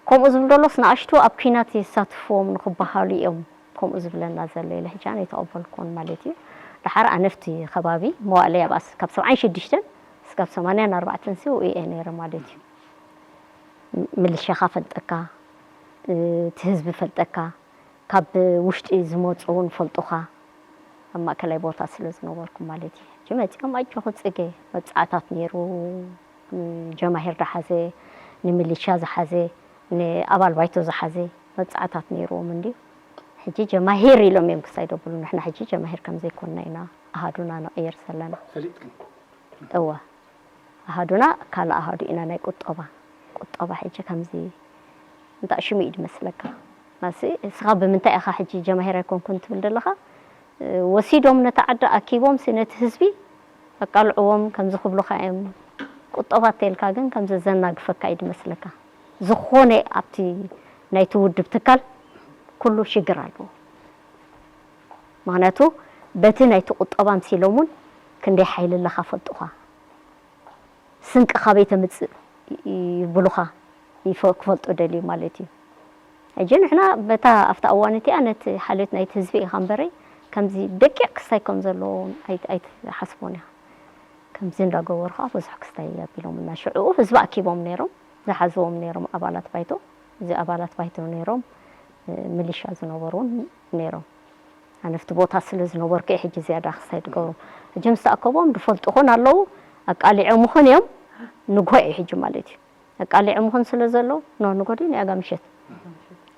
ከምኡ ዝብል ደሎስ ንኣሽቱ ኣብ ኲናት ይሳትፍዎም ንክበሃሉ እዮም ከምኡ ዝብለና ዘሎ ኢለ ሕጂ ኣነ ይተቐበልኩን ማለት እዩ ደሓር ኣነፍቲ ከባቢ መዋእለይ ኣብ ኣስ ካብ ሰብዓን ሽዱሽተን እስካብ ሰማንያን ኣርባዕተን ሲ ውእየ ነይረ ማለት እዩ ምልሻኻ ፈልጠካ እቲ ህዝቢ ፈልጠካ ካብ ውሽጢ ዝመፁ እውን ፈልጡኻ ኣብ ማእከላይ ቦታ ስለ ዝነበርኩ ማለት እዩ ሕጂ መፂኦም ኣጆኹ ፅገ መብፃዕታት ነይሩ ጀማሂር ዳሓዘ ንሚሊሻ ዝሓዘ ንኣባል ባይቶ ዝሓዘ መብፃዕታት ነይርዎም እንድዩ ሕጂ ጀማሂር ኢሎም እዮም ክሳይ ደብሉ ንሕና ሕጂ ጀማሂር ከም ዘይኮንና ኢና ኣሃዱና ንቕይር ዘለና ፈሊጥክን እወ ኣሃዱና ካልእ ኣሃዱ ኢና ናይ ቁጠባ ቁጠባ ሕጂ ከምዚ እንታይ ሽሙ እዩ ዝመስለካ ማሲ እስኻ ብምንታይ ኢኻ ሕጂ ጀማሂር ኣይኮንኩን ትብል ዘለኻ ወሲዶም ነቲ ዓዲ ኣኪቦም ሲ ነቲ ህዝቢ ኣቃልዕዎም ከምዚ ክብሉኻ እዮም ቁጠባ ተልካ ግን ከምዚ ዘናግፈካ እዩ ዝመስለካ ዝኾነ ኣብቲ ናይቲ ውድብ ትካል ኩሉ ሽግር ኣለዎ ምክንያቱ በቲ ናይቲ ቁጠባ ምሲሎም እውን ክንደይ ሓይሊ ኣለካ ፈልጡኻ ስንቂ ካበይ ተምፅእ ይብሉኻ ክፈልጡ ደልዩ ማለት እዩ ሕጂ ንሕና በታ ኣብታ እዋን እቲኣ ነቲ ሓልዮት ናይቲ ህዝቢ ኢኻ እምበረይ ከምዚ ደቂቕ ክስታይ ከም ዘለዎ ኣይትሓስቦን ኢኻ ከምዚ እንዳገበሩ ከዓ ብዙሕ ክስታይ ኣቢሎም እና ሽዕኡ ህዝቢ ኣኪቦም ነይሮም ዝሓዝዎም ነይሮም ኣባላት ባይቶ እዚ ኣባላት ባይቶ ነይሮም ሚሊሻ ዝነበሩ እውን ነይሮም ኣነፍቲ ቦታ ስለ ዝነበርኩ እየ ሕጂ ዝያዳ ክሳይ ድገብሮም ሕጂ ምስ ተኣከቦም ድፈልጡ ኾን ኣለዉ ኣቃሊዖም ኾን እዮም ንግሆ እዩ ሕጂ ማለት እዩ ኣቃሊዖም ኾን ስለ ዘለዉ ኖ ንግሆ ድዩ ናይ ኣጋ ምሸት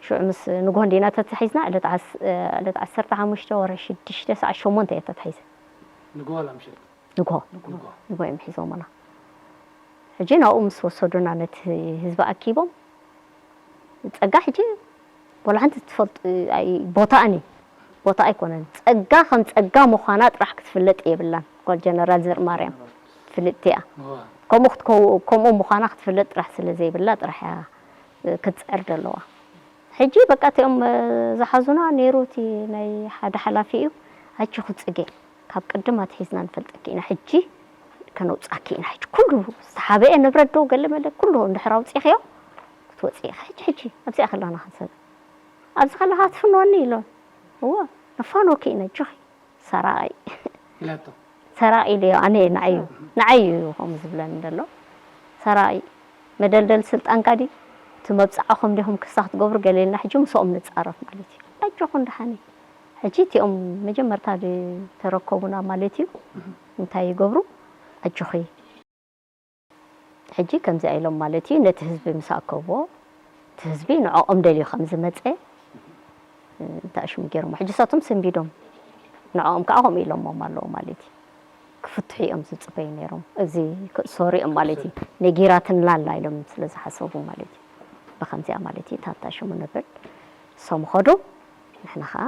ሽዑ ምስ ንግሆ እንዲና ተታሒዝና ዕለት ዓሰርተ ሓሙሽተ ወርሒ ሽዱሽተ ሰዓት ሸሞንተ እየ ተታሒዘ ንግሆ ላ ምሸት ንግሆ ንግሆ እዮም ሒዞምና ሕጂ ናብኡ ምስ ወሰዱና ነቲ ህዝቢ ኣኪቦም ጸጋ ሕጂ ወላ ሓንቲ ትፈልጡ ቦታኣን እዩ ቦታ ኣይኮነን ጸጋ ከም ጸጋ ምዃና ጥራሕ ክትፍለጥ የብላን ጓል ጀነራል ዘር ማርያም ፍልጥቲ እያ ከምኡ ክትከው ከምኡ ምዃና ክትፍለጥ ጥራሕ ስለ ዘይብላ ጥራሕ እያ ክትጽዕር ዘለዋ ሕጂ በቃ እቲኦም ዝሓዙና ነይሩ እቲ ናይ ሓደ ሓላፊ እዩ ኣጆኺ ጽጌ ካብ ቅድም ኣትሒዝና ንፈልጠኪ ኢና ሕጂ ከነውጻኪ ኢና ሕጂ ኩሉ ዝተሓበአ ንብረት ዶ ገለ መለ ኩሉ እንድሕር ኣውጺኽዮ ወፂእኻ ሕጂ ሕጂ ኣብዚኣ ከለና ክንሰብ ኣብዚ ከለኻ ትፍንወኒ ኢሎ። እዎ ነፋንወኪ ኢና ኣጆኺ ሰራቒ ኢላቶ። ሰራቒ ኢለዮ ኣነ ንዓዩ ንዓዩ እዩ ከምኡ ዝብለኒ ዘሎ ሰራቒ መደልደል ስልጣንካ ድዩ እቲ መብፅዓኹም ዲኹም ክሳ ክትገብሩ ገለ ኢልና ሕጂ ምስኦም ንፃረፍ ማለት እዩ ኣጆኹም ደሓን እዩ ሕጂ እቲኦም መጀመርታ ዝተረከቡና ማለት እዩ እንታይ ይገብሩ ኣጆኺ ሕጂ ከምዚኣ ኢሎም ማለት እዩ ነቲ ህዝቢ ምስ ኣከብዎ እቲ ህዝቢ ንዕኦም ደልዩ ከም ዝመፀ እንታይ ሽሙ ገይሮሞ ሕጂ ንሳቶም ሰንቢዶም ንዕኦም ከዓ ከምኡ ኢሎሞም ኣለዉ ማለት እዩ ክፍትሑ እዮም ዝፅበዩ ነይሮም እዚ ክእሰሩ እዮም ማለት እዩ ነጊራትና ኣላ ኢሎም ስለ ዝሓሰቡ ማለት እዩ ብከምዚኣ ማለት እዩ ታታ ሽሙ ንብል እሶም ኸዱ ንሕና ከዓ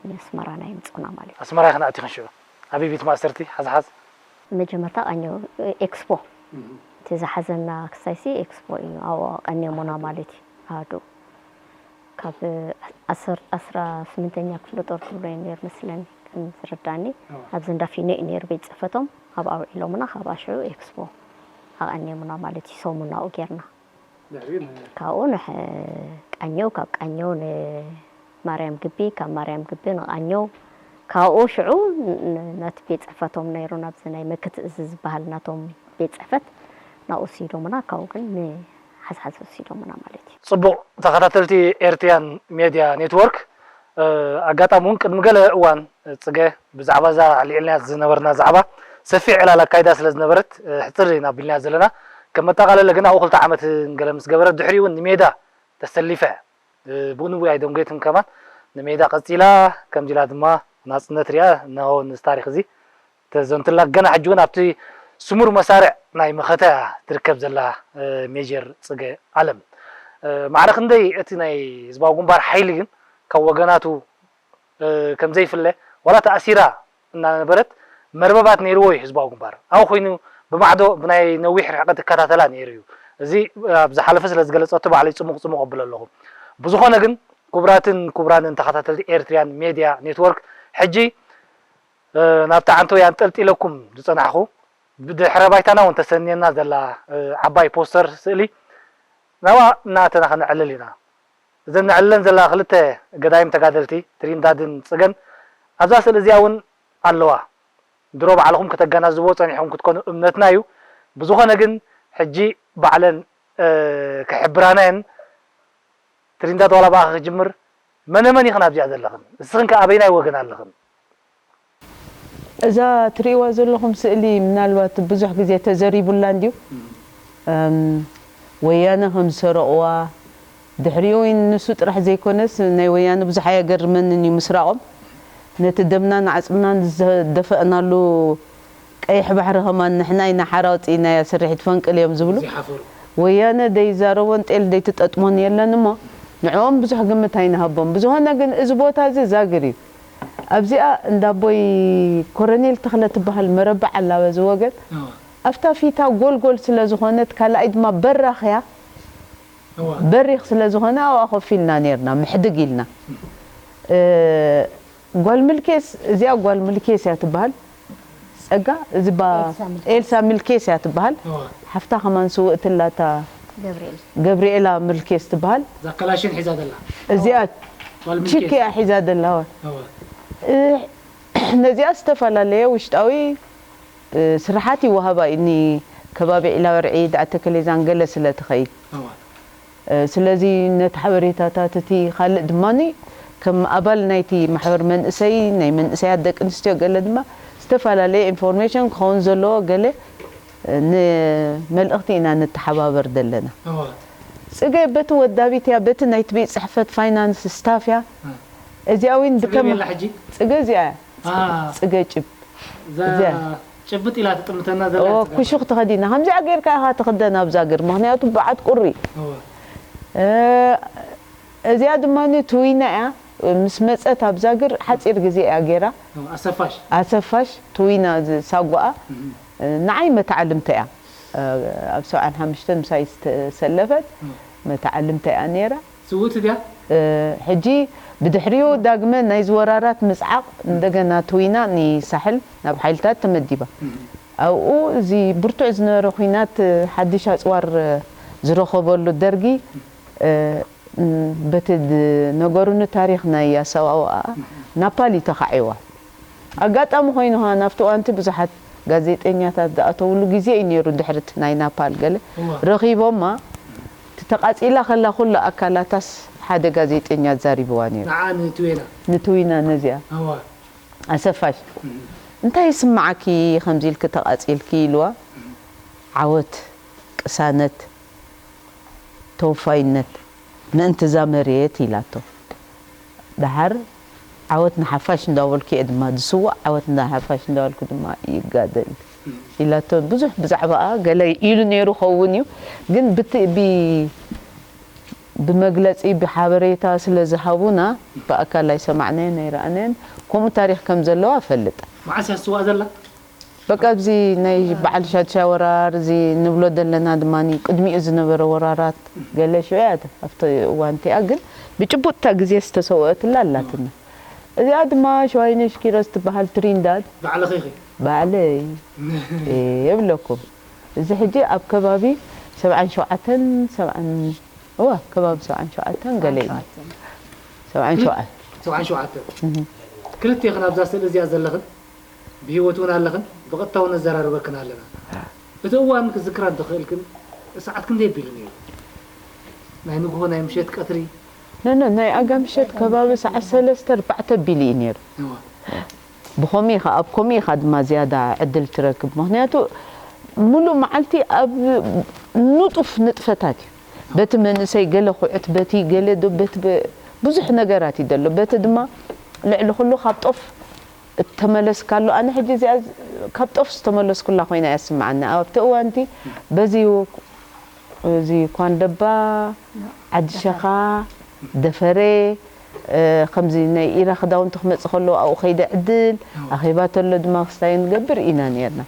ንኣስመራና የምፅኡና ማለት እዩ ኣስመራ ኢኽን ኣቲኽን ሽዑ ኣበይ ቤት ማእሰርቲ ሓዝሓዝ መጀመርታ ቃኘው ኤክስፖ እቲ ዝሓዘና ክሳይሲ ኤክስፖ እዩ ኣብኡ ኣቐንየሙና ማለት እዩ ኣዱ ካብ ዓስራ ስምንተኛ ክፍለ ጦር ትብሎ እዩ ነይሩ መስለኒ ከም ዝርዳኒ ኣብዚ እንዳ ፊኖ እዩ ነይሩ ቤት ፅሕፈቶም ኣብ ኣውዒሎምና ካብ ኣሽዑ ኤክስፖ ኣቐንየሙና ማለት እዩ ሰሙን ኣብኡ ጌርና ካብኡ ንሕ ቃኘው ካብ ቃኘው ንማርያም ግቢ ካብ ማርያም ግቢ ንቃኘው ካብኡ ሽዑ ነቲ ቤት ፅሕፈቶም ነይሩ ናብዚ ናይ መክት እዚ ዝበሃል ናቶም ቤት ፅሕፈት ናብኡ ወሲዶምና ካብኡ ግን ንሓዝሓዝ ወሲዶምና ማለት እዩ ፅቡቕ ተኸታተልቲ ኤርትሪያን ሜድያ ኔትወርክ ኣጋጣሚ እውን ቅድሚ ገለ እዋን ጽገ ብዛዕባ እዛ ኣልዒልናያ ዝነበርና ዛዕባ ሰፊሕ ዕላል ኣካይዳ ስለ ዝነበረት ሕጽር ኢና ኣቢልናያ ዘለና። ከም መጠቓለሊ ግን ኣብኡ ክልተ ዓመት ገለ ምስ ገበረት ድሕሪኡ እውን ንሜዳ ተሰሊፋ እያ። ብኡ ንብኡ ኣይደንጎየትን ከማን ንሜዳ ቀጺላ ከምዚ ኢላ ድማ ናጽነት ሪኣ እነሆ ነዚ ታሪኽ እዚ ተዘንቱልና። ገና ሕጂ እውን ኣብቲ ስሙር መሳርዕ ናይ መኸተ እያ ትርከብ ዘላ ሜጀር ጽገ ኣለም። ማዕረ ክንደይ እቲ ናይ ህዝባዊ ግንባር ሓይሊ ግን ካብ ወገናቱ ከም ዘይፍለ ዋላ ተኣሲራ እናነበረት መርበባት ነይርዎ እዩ ህዝባዊ ግንባር ኣብኡ ኮይኑ ብማዕዶ ብናይ ነዊሕ ርሕቀት ይከታተላ ነይሩ እዩ እዚ ኣብ ዝሓለፈ ስለ ዝገለፀቶ ባዕለይ ፅሙቕ ፅሙቕ ኣብል ኣለኹ ብዝኾነ ግን ክቡራትን ክቡራንን ተኸታተልቲ ኤርትሪያን ሜድያ ኔትወርክ ሕጂ ናብቲ ዓንተወይ ኣንጠልጢለኩም ዝፀናሕኹ ብድሕረ ባይታና እውን ተሰንየና ዘላ ዓባይ ፖስተር ስእሊ ናብኣ እናኣተና ከነዕልል ኢና። እዘን ነዕልለን ዘለና ክልተ ገዳይም ተጋደልቲ ትሪንዳድን ፅገን ኣብዛ ስእሊ እዚኣ እውን ኣለዋ። ድሮ ባዕልኹም ከተገናዝብዎ ፀኒሕኹም ክትኮኑ እምነትና እዩ። ብዝኾነ ግን ሕጂ ባዕለን ክሕብራና እየን። ትሪንዳድ ዋላ ብኣኺ ክጅምር መነ መን ኢኽን ኣብዚኣ ዘለኽን? እስኽን ከ ኣበይናይ ወገን ኣለኽን? እዛ ትርእይዋ ዘለኹም ስእሊ ምናልባት ብዙሕ ግዜ ተዘሪቡላ እንድዩ። ወያነ ከም ዝሰረቕዋ፣ ድሕሪኡ ንሱ ጥራሕ ዘይኮነስ ናይ ወያነ ብዙሕ ኣየገርመንን እዩ ምስራቖም። ነቲ ደምናን ዓጽምናን ዝደፈእናሉ ቀይሕ ባሕሪ ከማን ንሕና ኢና ሓራ ኣውጺእናያ ስርሒት ፈንቅል እዮም ዝብሉ። ወያነ ደይዛረቦን ጤል ደይትጠጥሞን የለን እሞ ንዕኦም ብዙሕ ግምት ኣይንሃቦም። ብዝኾነ ግን እዚ ቦታ እዚ ዛግር እዩ። ኣብዚኣ እንዳ ኣቦይ ኮረኔል ተኽለ ትበሃል መረባ ዓላ በዚ ወገን ኣብታ ፊታ ጎልጎል ስለ ዝኾነት ካልኣይ ድማ በራኽ እያ። በሪኽ ስለ ዝኾነ ኣብኣ ኮፍ ኢልና ኔርና ምሕድግ ኢልና። እ፣ ጓል ምልኬስ እዚኣ ጓል ምልኬስ እያ ትበሃል። ጸጋ እዚ ባ ኤልሳ ምልኬስ እያ ትበሃል። ሓፍታ ከማን ስውእቲ ኣላታ ገብርኤል ገብርኤላ ምልኬስ ትበሃል። እዛ ከላሽን ሒዛ ዘላ እዚኣ ጓል ምልኬስ። ቺክ እያ ሒዛ ዘላ። እወ። እ፣ ነዚኣ ዝተፈላለየ ውሽጣዊ እ፣ ስርሓት ይወሃባ እዩ። እኒ ከባቢ ዒላወርዒ፣ ዳዕተከሌዛን ገለ ስለ ትኸይድ። እወ። እ፣ ስለዚ ነቲ ሓበሬታታት እቲ ካልእ ድማ ከም ኣባል ናይቲ ማሕበር መንእሰይ፣ ናይ መንእሰያት ደቂ ኣንስትዮ ገለ ድማ ዝተፈላለየ ኢንፎርሜሽን ክኸውን ዘለዎ ገለ እ፣ ንመልእኽቲ ኢና ንተሓባበር ዘለና። እወ። ጽገ በቲ ወዳቢት እያ፣ በቲ ናይቲ ቤት ጽሕፈት ፋይናንስ ስታፍ እያ። እ። እዚኣ እውን ጽገ ብከም-፣ ቤላ ሕጂ? ጽገ እዚኣ እያ። አ። ጽገ ጭብ። እዛ እዚኣ። ጭብጥ ኢላ ትጥምተና ዘላ ኦ፣ እያ ጽገ ኩሹኽ ማለት። ተኸዲና። ከምዚኣ ጌርካ ኢኻ ትኽደን ኣብዛ ገር፣ ምኽንያቱ በዓት ቁሪ። እወ። እ፣ እዚኣ ድማ ትዊና እያ። ምስ መጸት ኣብዛ ገር ሓጺር ግዜ እያ ጌራ። እወ፣ ኣሰፋሽ። ኣሰፋሽ፣ ትዊና ዝ-፣ ሳጓኣ። እም። እ፣ ንዓይ መተዓልምተ እያ። እ፣ ኣብ ሰብዓን ሓሙሽተን ምሳይ ዝተሰለፈት እም። መተዓልምተ እያ ኔራ። ስውእቲ ድያ? እ፣ ሕጂ ብድሕሪኡ ዳግመ ናይ ዝወራራት ምጽዓቕ እንደገና ትዊና ንሳሕል ናብ ሓይልታት ተመዲባ። እም። ኣብኡ እዚ ብርቱዕ ዝነበረ ኲናት ሓድሽ ኣጽዋር ዝረኸበሉ ደርጊ እ፣ ም፣ በቲ ዝነገሩኒ ታሪኽ ናይ ኣሰዋውኣ ናፓል እዩ ተኻዒዋ። ኣጋጣሚ ኮይኑ ኸዓ ናብቲ እዋንቲ ብዙሓት ጋዜጠኛታት ዝኣተውሉ ግዜ እዩ ነይሩ። ድሕሪ እቲ ናይ ናፓል ገለ እዋ። ረኺቦማ፣ እቲ ተቓጺላ ከላ ኩሉ ኣካላታስ ሓደ ጋዜጠኛ ኣዛሪብዋ ነይሩ። ንዓ ንትዌና። ንትዊና ነዚኣ። እዋ። ኣሰፋሽ፣ እም። "እንታይ ይስምዓኪ ከምዚ ኢልኪ ተቓጺልኪ?" ኢልዋ። እም። "ዓወት፣ ቅሳነት፣ ተወፋይነት ምእንቲ እዛ መሬት" ኢላቶ። ደሓር "ዓወት ንሓፋሽ" እንዳበልኩ እየ ድማ ዝስዋእ፣ "ዓወት ንሓፋሽ" እንዳበልኩ ድማ ይጋደል ኢላቶ። ብዙሕ ብዛዕባኣ ገለ ኢሉ ነይሩ ኸውን እዩ፣ ግን ብት-፣ ብ-፣ ብመግለጺ፣ ብሓበሬታ ስለ ዝሃቡና፣ ብኣካል ኣይሰማዕናዮን ኣይረኣናዮን፣ ከምኡ ታሪኽ ከም ዘለዋ እፈልጥ። መዓስ እያ ትስዋእ ዘላ? በቃ፣ ኣብዚ ናይ በዓል ሻድሻይ ወራር፣ እዚ ንብሎ ዘለና ድማ፣ ቅድሚኡ ዝነበረ ወራራት፣ ገለ ሽዑ እያ፣ ኣብቲ እዋን እቲኣ ግን ብጭቡጥታ ግዜ ዝተሰውአትላ ኣላትና። እዚኣ ድማ ሸዋይነሽ ኪሮስ ትበሃል፣ ትሪንዳድ። ባዕልኺ ኢኺ? ባዕለይ። እየ እብለኩም። እዚ ሕጂ ኣብ ከባቢ ሰብዓን ሸውዓተን፣ ሰብዓን፣ እዋ፣ ከባቢ ሰብዓን ሸውዓተን ገለ እዩ። ሰብዓን ሸውዓተን። ሰብዓን ሸውዓተን። እህ። ክልቴኽን ኣብዛ ስእሊ እዚኣ ዘለኽን ብህይወት እውን ኣለኽን፣ ብቐጥታ እውን ነዘራርበክን ኣለና። እቲ እዋን ክዝክራ እንተኽእልክን፣ ሰዓት ክንደይ ኣቢሉ ነይሩ? ናይ ንግሆ፣ ናይ ምሸት፣ ቀትሪ? ኖ፣ ኖ፣ ናይ ኣጋ ምሸት ከባቢ ሰዓት ሰለስተ፣ ኣርባዕተ ኣቢሉ እዩ ነይሩ። እዋ። ብኸምኡ ኢኻ፣ ኣብ ከምኡ ኢኻ ድማ ዝያዳ ዕድል ትረክብ። ምኽንያቱ ምሉእ መዓልቲ ኣብ ንጡፍ ንጥፈታት እዩ። በቲ መንእሰይ ገለ ኩዕት፣ በቲ ገለ ዶ፣ በቲ በ-፣ ብዙሕ ነገራት እዩ ዘሎ። በቲ ድማ ልዕሊ ኩሉ ካብ ጦፍ እተመለስካሉ፣ ኣነ ሕጂ እዚኣ ካብ ጦፍ ዝተመለስኩላ ኮይና እያ ትስምዓኒ። ኣብቲ እዋንቲ በዚ እዚ ኳንደባ፣ ዓዲ ሸኻ፣ ደፈሬ፣ እ፣ ከምዚ ናይ ኢራ ክዳውንቲ ክመጽእ ከሎ ኣብኡ ከይደ ዕድል፣ ኣዎ። ኣኼባ ተሎ ድማ ክስታይ ንገብር ኢና ነርና።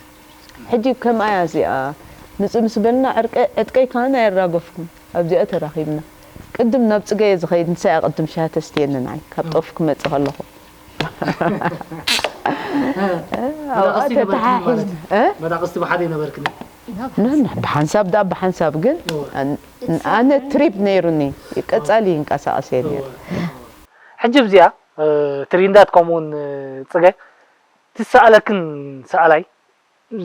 ሕጂ ከምኣ እያ እዚኣ፣ ምጽእ ምስ በልና ዕርቀ-፣ ዕጥቀይ ከኣ ኣይራገፍኩን። ኣብዚኣ ተራኺብና። ቅድም ናብ ጽገየ ዝኸይድ፣ ንሳ እያ ቅድም ሻሂ ተስትየኒ ንዓይ፣ ካብ ጦፍ ክመጽእ ከለኹ። ኣብኣ መዳቕስቲ ነበርክኒ ማለት ተተሓሒዝና። እዩ። እ? መዳቕስቲ ብሓደ ነበርክኒ። ኖ፣ ኖ፣ ብሓንሳብ ደኣ፣ ብሓንሳብ ግን እወ። ኣን-፣ ኣነ ትሪፕ ነይሩኒ፣ ቀጻሊ ይንቀሳቐስ እየ ነይሩ። እወ። ሕጂ ኣብዚኣ፣ እ፣ ትሪንዳድ ከምኡውን፣ እ፣ ጽገ፣ ትሰኣለክን ሰኣላይ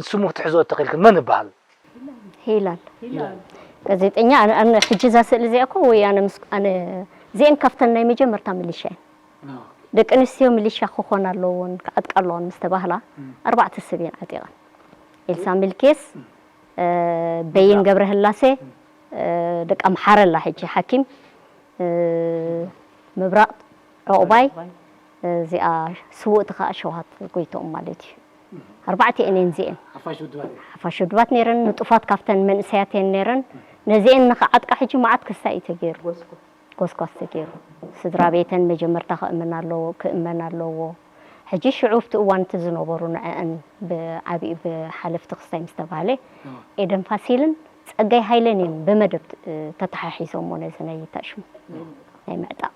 ስሙ ክትሕዝኦ እተኽእልክን መን ይበሃል? ሄላል። ሄላል። ጋዜጠኛ፣ ኣነ፣ ኣነ ሕጂ እዛ ስእሊ እዚኣ እኮ ወይ ኣነ ምስ፣ ኣነ እዚአን ካብተን ናይ መጀመርታ ሚሊሻ እየን። ኣዎ። ደቂ ኣንስትዮ ሚሊሻ ክኾና ኣለዎን ክዓጥቃ ኣለዎን ምስ ተባህላ፣ እም። ኣርባዕተ ሰብ እየን ዓጢቐን። ኤልሳ ሚልኬስ፣ እም። እ፣ በይን ምብራቕ። ገብረህላሴ፣ እም። እ፣ ደቂ ኣምሓረ ኣላ ሕጂ ሓኪም፣ እ፣ ምብራቕ ዑቕባይ፣ ዕቑባይ። እዚኣ ስውእቲ ኸኣ ሸውሃት ጎይትኦም ማለት እዩ። ኣርባዕተ እየን እዚአን። ሓፋሽ ውድባት እየን። ሓፋሽ ውድባት ነይረን፣ ንጡፋት ካብተን መንእሰያት እየን ነይረን። ነዚአን ንኽዓጥቃ ሕጂ መዓት ክስታይ እዩ ተገይሩ። ጎስጓስ። ጎስጓስ ተገይሩ። ስድራ ቤተን መጀመርታ ክእመን ኣለዎ፣ ክእመን ኣለዎ። ሕጂ ሽዑ ኣብቲ እዋን እቲ ዝነበሩ ንዕአን ብዓቢኡ ብሓለፍቲ ክስታይ ምስ ተባህለ፣ ኣዎ። ኤደን ፋሲልን ጸጋይ ሃይለን እዮም ብመደብ እ፣ ተተሓሒዞሞ ነዚ ናይ ታሽሙ ናይ ምዕጣቕ።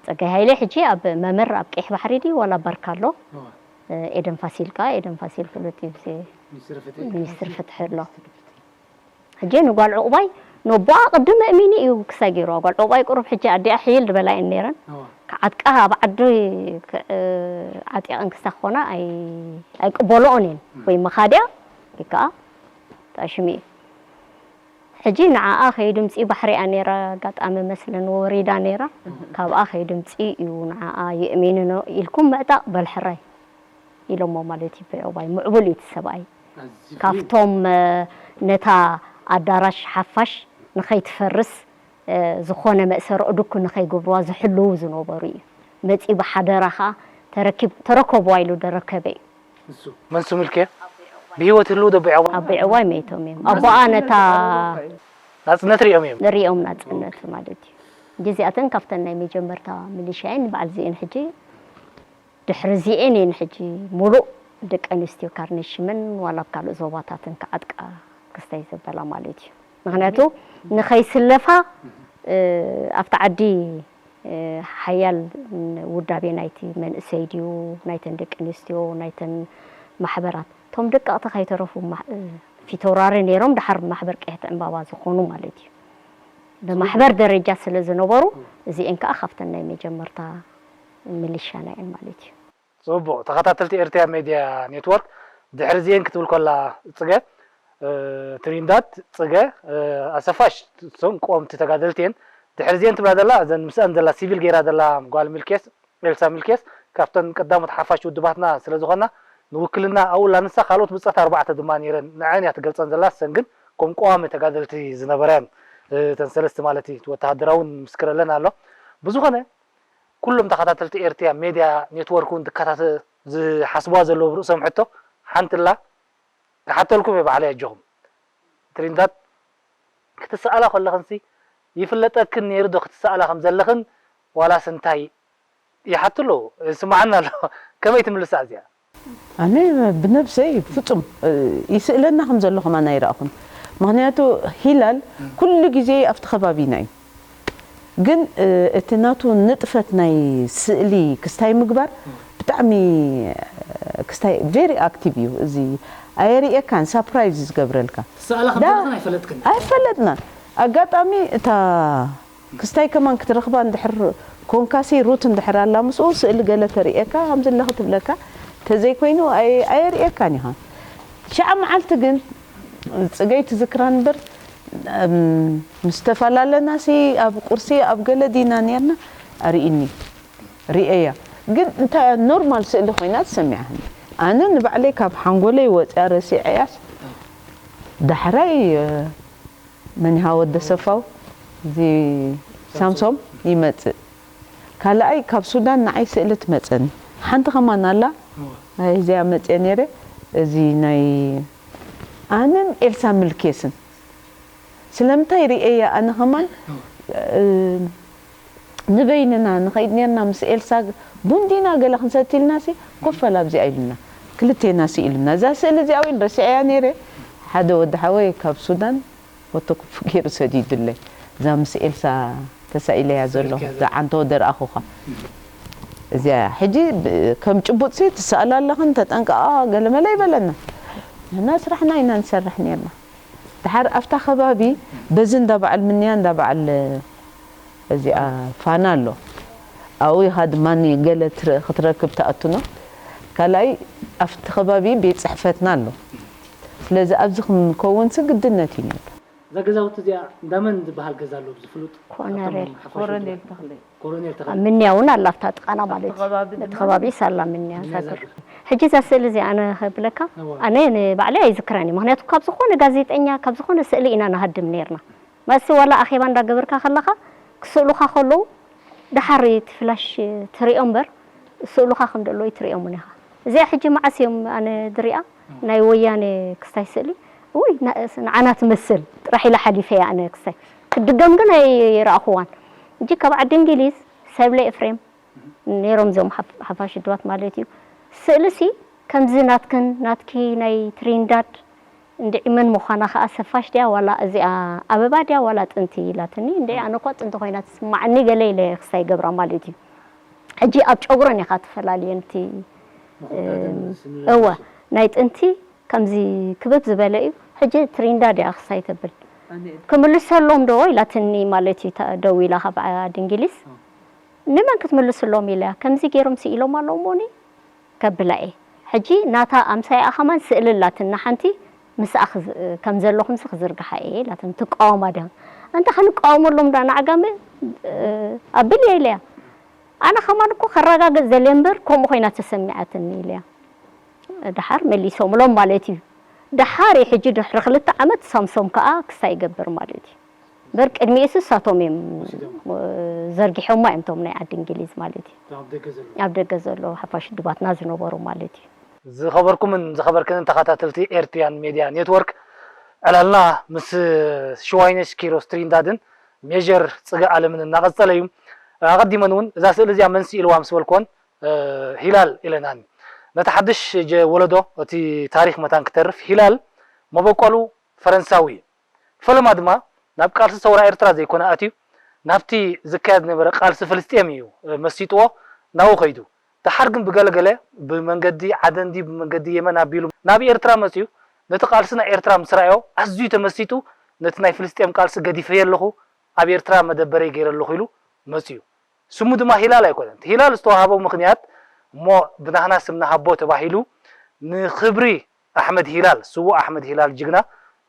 ጸጋይ ሃይለ ሕጂ ኣብ መመር ኣብ ቀይሕ ባሕሪ ድዩ ዋላ ባርካ ኣሎ? እወ። እ፣ ኤደን ፋሲል ከኣ፣ ኤደን ፋሲል ፍሉጥ እዩ፣ ብዚ ሚኒስትሪ ፍትሒ። ሚኒስትሪ ፍትሒ ኣሎ። ሕጂ ንጓል ዕቑባይ ነቦኣ ቅድም መእሚኒ እዩ ክሳይ ገይርዋ። ጓል ዕቑባይ ቁሩብ ሕጂ ኣዲኣ ሕይል ዝበላ እየን ነይረን። እወ። ክዓጥቃ ኣብ ዓዲ ክ-፣ እ፣ ዓጢቐን ክሳይ ክኾና ኣይ-፣ ኣይቅበልኦን እየን። እም። ወይ መኻድያ ወይ ከኣ ታሽሚ እዩ። ሕጂ ንዓኣ ከይድምፂ ባሕሪኣ ነይራ፣ ኣጋጣሚ መስለን ወሪዳ ነይራ። እህ። ካብኣ ከይድምፂ እዩ ንዓኣ የእሚንኖ ኢልኩም ምዕጣቕ በል ሕራይ ኢሎሞ ማለት እዩ። ብዕባይ ምዕቡል እዩ እቲ ሰብኣይ። ኣዝዩ ፍሉይ። ካብቶም፣ እ፣ ነታ ኣዳራሽ ሓፋሽ ንኸይትፈርስ፣ እ፣ ዝኾነ መእሰሪ እድኩ ንኸይገብርዋ ዝሕልዉ ዝነበሩ እዩ። መፂ ብሓደራ ኸዓ ተረኪብ-፣ ተረከብዋ ኢሉ ደረከበ እዩ። ንሱ መን ስሙ ኢልክዮ? ብህይወት ህልው ዶ ኣቦይ ዕዋይ? ኣቦይ ዕዋይ መይቶም እዮም። ኣቦኣ ነታ ናጽነት ሪኦም እዮም። ሪኦም ናጽነት ማለት እዩ። ሕጂ እዚኣተን ካብተን ናይ መጀመርታ ሚሊሻ እየን። በዓል እዚአን ሕጂ ድሕሪ እዚአን እየን ሕጂ ሙሉእ ደቂ ኣንስትዮ ካርኔሽምን ዋላ ኣብ ካልእ ዞባታትን ክዓጥቃ ክስታይ ዘበላ ማለት እዩ። ምኽንያቱ ንኸይስለፋ፣ እ፣ ኣብቲ ዓዲ እ፣ ሓያል ውዳቤ ናይቲ መንእሰይ ድዩ፣ ናይተን ደቂ ኣንስትዮ፣ ናይተን ማሕበራት፣ እቶም ደቀቕቲ ከይተረፉ ማ-፣ እ፣ ፊተውራሪ ነይሮም፣ ደሓር ማሕበር ቀይሕቲ ዕምባባ ዝኾኑ ማለት እዩ። ብማሕበር ደረጃ ስለ ዝነበሩ እዚኤን ከዓ ካብተን ናይ መጀመርታ ሚሊሻና እየን ማለት እዩ። ፅቡቕ ተኸታተልቲ ኤርትያ ሜድያ ኔትወርክ፣ ድሕሪ እዚኤን ክትብል ከላ ፅገ ትሪንዳድ ፅገ ኣሰፋሽ እቶም ቀወምቲ ተጋደልቲ እየን። ድሕሪ እዚኤን ትብላ ዘላ እዘን ምስአን ዘላ ሲቪል ገይራ ዘላ ጓል ሚልኬስ ኤልሳ ሚልኬስ ካብተን ቀዳሞት ሓፋሽ ውድባትና ስለ ዝኾና ንውክልና ኣብኡ ኣላ። ንሳ ካልኦት ብፀት ኣርባዕተ ድማ ነይረን፣ ንዐን እያ ትገልፀን ዘላ። እሰን ግን ከም ቀዋሚ ተጋደልቲ ዝነበራ እየን እተን ሰለስቲ ማለት እዩ። እቲ ወተሃደራዊ እውን ምስክረለን ኣሎ። ብዝኾነ ኩሎም ተኸታተልቲ ኤርትያ ሜድያ ኔትወርክ እውን ዝከታተ ዝሓስብዋ ዘለዉ ኣብ ርእሶም ሕቶ ሓንቲ ኣላ ክሓተልኩም እየ ባዕለይ ኣጆኹም። ትሪንዳድ ክትሰኣላ ከለኽንሲ ይፍለጠክን ነይሩ ዶ ክትሰኣላ ከም ዘለኽን ዋላስ እንታይ ይሓቱ ኣለዉ። ይስምዓና ኣሎ። ከመይ ትምልሳ እዚኣ? ኣነ ብነብሰይ ፍጹም ይስእለና ከም ዘሎ ከማን ኣይረኣኹን። ምኽንያቱ ሂላል ኩሉ ግዜ ኣብቲ ከባቢና እዩ። ግን እቲ ናቱ ንጥፈት ናይ ስእሊ ክስታይ ምግባር ብጣዕሚ ክስታይ very active እዩ። እዚ ኣየርእየካን ሳፕራይዝ ዝገብረልካ ትሰኣላ ከም ዘለኽን ኣይፈለጥክን። ኣይፈለጥናን። ኣጋጣሚ እታ ክስታይ ከማን ክትረኽባ እንድሕር ኮንካሲ ሩት እንድሕር ኣላ ምስኡ ስእሊ ገለ ተርእየካ ከም ዘለኺ ትብለካ ተዘይኮይኑ ኣየርእየካን ኢኻ። ሸዓ መዓልቲ ግን ፅገይ ትዝክራ እምበር ምስ ተፈላለና ሲ ኣብ ቁርሲ ኣብ ገለ ዲና ነርና ኣርእኒ ርእያ ግን እንታይ ኖርማል ስእሊ ኮይና ተሰሚዓኒ። ኣነ ንባዕለይ ካብ ሓንጎለይ ወፅያ ረሲዐያስ ዳሕራይ መኒሃ ወደ ሰፋው እዚ ሳምሶም ይመፅእ። ካልኣይ ካብ ሱዳን ንዓይ ስእሊ ትመፀኒ ሓንቲ ከማን ኣላ እዚኣ መፅየ ነይረ እዚ ናይ ኣነን ኤልሳ ምልኬስን ስለምንታይ ርእየያ ኣነ ከማን ንበይንና ንኸይድ ኔርና ምስ ኤልሳ ቡንዲና ገለ ክንሰትልና ሲ ኮፈል ኣብዚኣ ኢሉና ክልቴና ሲ ኢሉና እዛ ስእሊ እዚኣ እውን ረሲዐያ ነይረ ሓደ ወዲ ሓወይ ካብ ሱዳን ፎቶ ክፉ ገይሩ ሰዲዱለይ እዛ ምስ ኤልሳ ተሳኢለያ ዘሎ እዛ ዓንቶ ደርኣኹኻ እዚኣ ሕጂ ከም ጭቡጥ ሲ ትሰኣላ ኣለኽን ተጠንቀቓ ገለመለ ይበለና ንሕና ስራሕና ኢና ንሰርሕ ኔርና ድሓር ኣብታ ከባቢ በዚ እንዳ በዓል ምንያ እንዳ በዓል እዚኣ ፋና ኣሎ ኣብኡ ኢኻ ድማ ገለ ክትረክብ ትኣቱ ነው ካልኣይ ኣብቲ ከባቢ ቤት ፅሕፈትና ኣሎ ስለዚ ኣብዚ ክንከውን ሲ ግድነት እዩ ነይሩ እዛ ገዛውቲ እዚኣ እንዳመን ዝበሃል ገዛ ኣሎ ኣብዚ ፍሉጥ ኮነሬል ኮረኔል ተኽለ ኮረኔል ተኽለ ምንያ እውን ኣላ ኣብታ ጥቃና ማለት እዩ እቲ ከባቢ ሳላ ምንያ ሳግር ሕጂ እዛ ስእሊ እዚኣ ኣነ ከብለካ ኣነ ንባዕለይ ኣይዝክራን እዩ ምክንያቱ ካብ ዝኾነ ጋዜጠኛ ካብ ዝኾነ ስእሊ ኢና ንሃድም ነርና መሲ ዋላ ኣኼባ እንዳገበርካ ከለኻ ክስእሉኻ ከለዉ ደሓር እቲ ፍላሽ ትሪኦ እምበር ስእሉኻ ከም ደሎ ኣይትሪኦምን ኢኻ እዚኣ ሕጂ መዓስ እዮም ኣነ ድሪኣ ናይ ወያነ ክስታይ ስእሊ ውይ ንዓና ትመስል ጥራሕ ኢላ ሓሊፈያ ኣነ ክስታይ ክትድገም ግን ኣይረኣኹዋን ሕጂ ካብ ዓዲ እንግሊዝ ሰብለ ኤፍሬም ነይሮም እዚኦም ሓፋሽ ድባት ማለት እዩ ስእልሲ ከምዚ ናትክን ናትኪ ናይ ትሪንዳድ እንድዒ መን ምዃና ኸኣ ሰፋሽ ድያ ዋላ እዚኣ ኣበባ ድያ ዋላ ጥንቲ ኢላትኒ እንድዒ ኣነ እኳ ጥንቲ ኮይና ትስማዓኒ ገለ ኢለ ክሳይ ገብራ ማለት እዩ ሕጂ ኣብ ጨጉረን ኢኻ ትፈላልየን እቲ እወ ናይ ጥንቲ ከምዚ ክብብ ዝበለ እዩ ሕጂ ትሪንዳ ድያ ክሳይ ተብል ክምልሰሎም ዶ ኢላትኒ ማለት እዩ ደው ኢላ ካብ ዓዲ እንግሊዝ ንመን ክትምልስሎም ኢለያ ከምዚ ገይሮም ስኢሎም ኣለዉ እሞኒ ከብላ እየ። ሕጂ ናታ ኣምሳያኣ ከማን ስእሊ ኣላትና ሓንቲ ምስኣ ከም ዘለኹምሲ ክዝርግሓ እየ ኢላትኒ። ትቃወማ ድያ? ኣንታ ክንቃወመሎም ድኣ ንዓጋመ ኣብል እየ ኢለያ። ኣነ ከማን እኮ ከረጋግፅ ደልየ እምበር ከምኡ ኮይና ተሰሚዓትኒ ኢለያ። ደሓር መሊሶምሎም ማለት እዩ። ደሓር እዩ ሕጂ ድሕሪ ክልተ ዓመት ሳምሶም ከኣ ክስታይ ይገብር ማለት እዩ። እምበር ቅድሚኡስ እሳቶም እዮም ዘርጊሖማ እዮም እቶም ናይ ዓዲ እንግሊዝ ማለት እዩ ኣብ ደገ ዘለዉ ሓፋሽ ድባትና ዝነበሩ ማለት እዩ። ዝኸበርኩምን ዝኸበርክንን ተኸታተልቲ ኤርትሪያን ሜድያ ኔትወርክ ዕላልና ምስ ሽዋይነሽ ኪሮስ ትሪንዳድን ሜጀር ጽገ ኣለምን እናቐጸለ እዩ። ኣቐዲመን እውን እዛ ስእሊ እዚኣ መን ስኢልዋ ምስ በልክወን ሂላል ኢለናን። ነቲ ሓድሽ ወለዶ እቲ ታሪኽ መታን ክተርፍ ሂላል መበቆሉ ፈረንሳዊ እዩ። ፈለማ ድማ ናብ ቃልሲ ሰውራ ኤርትራ ዘይኮነ ኣትዩ ናብቲ ዝካየድ ዝነበረ ቃልሲ ፍልስጤም እዩ መሲጥዎ ናብኡ ከይዱ። ደሓር ግን ብገለገለ ብመንገዲ ዓደን ድዩ ብመንገዲ የመን ኣቢሉ ናብ ኤርትራ መጺኡ ነቲ ቃልሲ ናይ ኤርትራ ምስ ረኣዮ ኣዝዩ ተመሲጡ ነቲ ናይ ፍልስጤም ቃልሲ ገዲፈዮ ኣለኹ ኣብ ኤርትራ መደበረይ ገይረ ኣለኹ ኢሉ መፅዩ። ስሙ ድማ ሂላል ኣይኮነን። ሂላል ዝተዋህቦ ምኽንያት እሞ ብናህና ስም ንሃቦ ተባሂሉ ንኽብሪ ኣሕመድ ሂላል፣ ስዉእ ኣሕመድ ሂላል ጅግና፣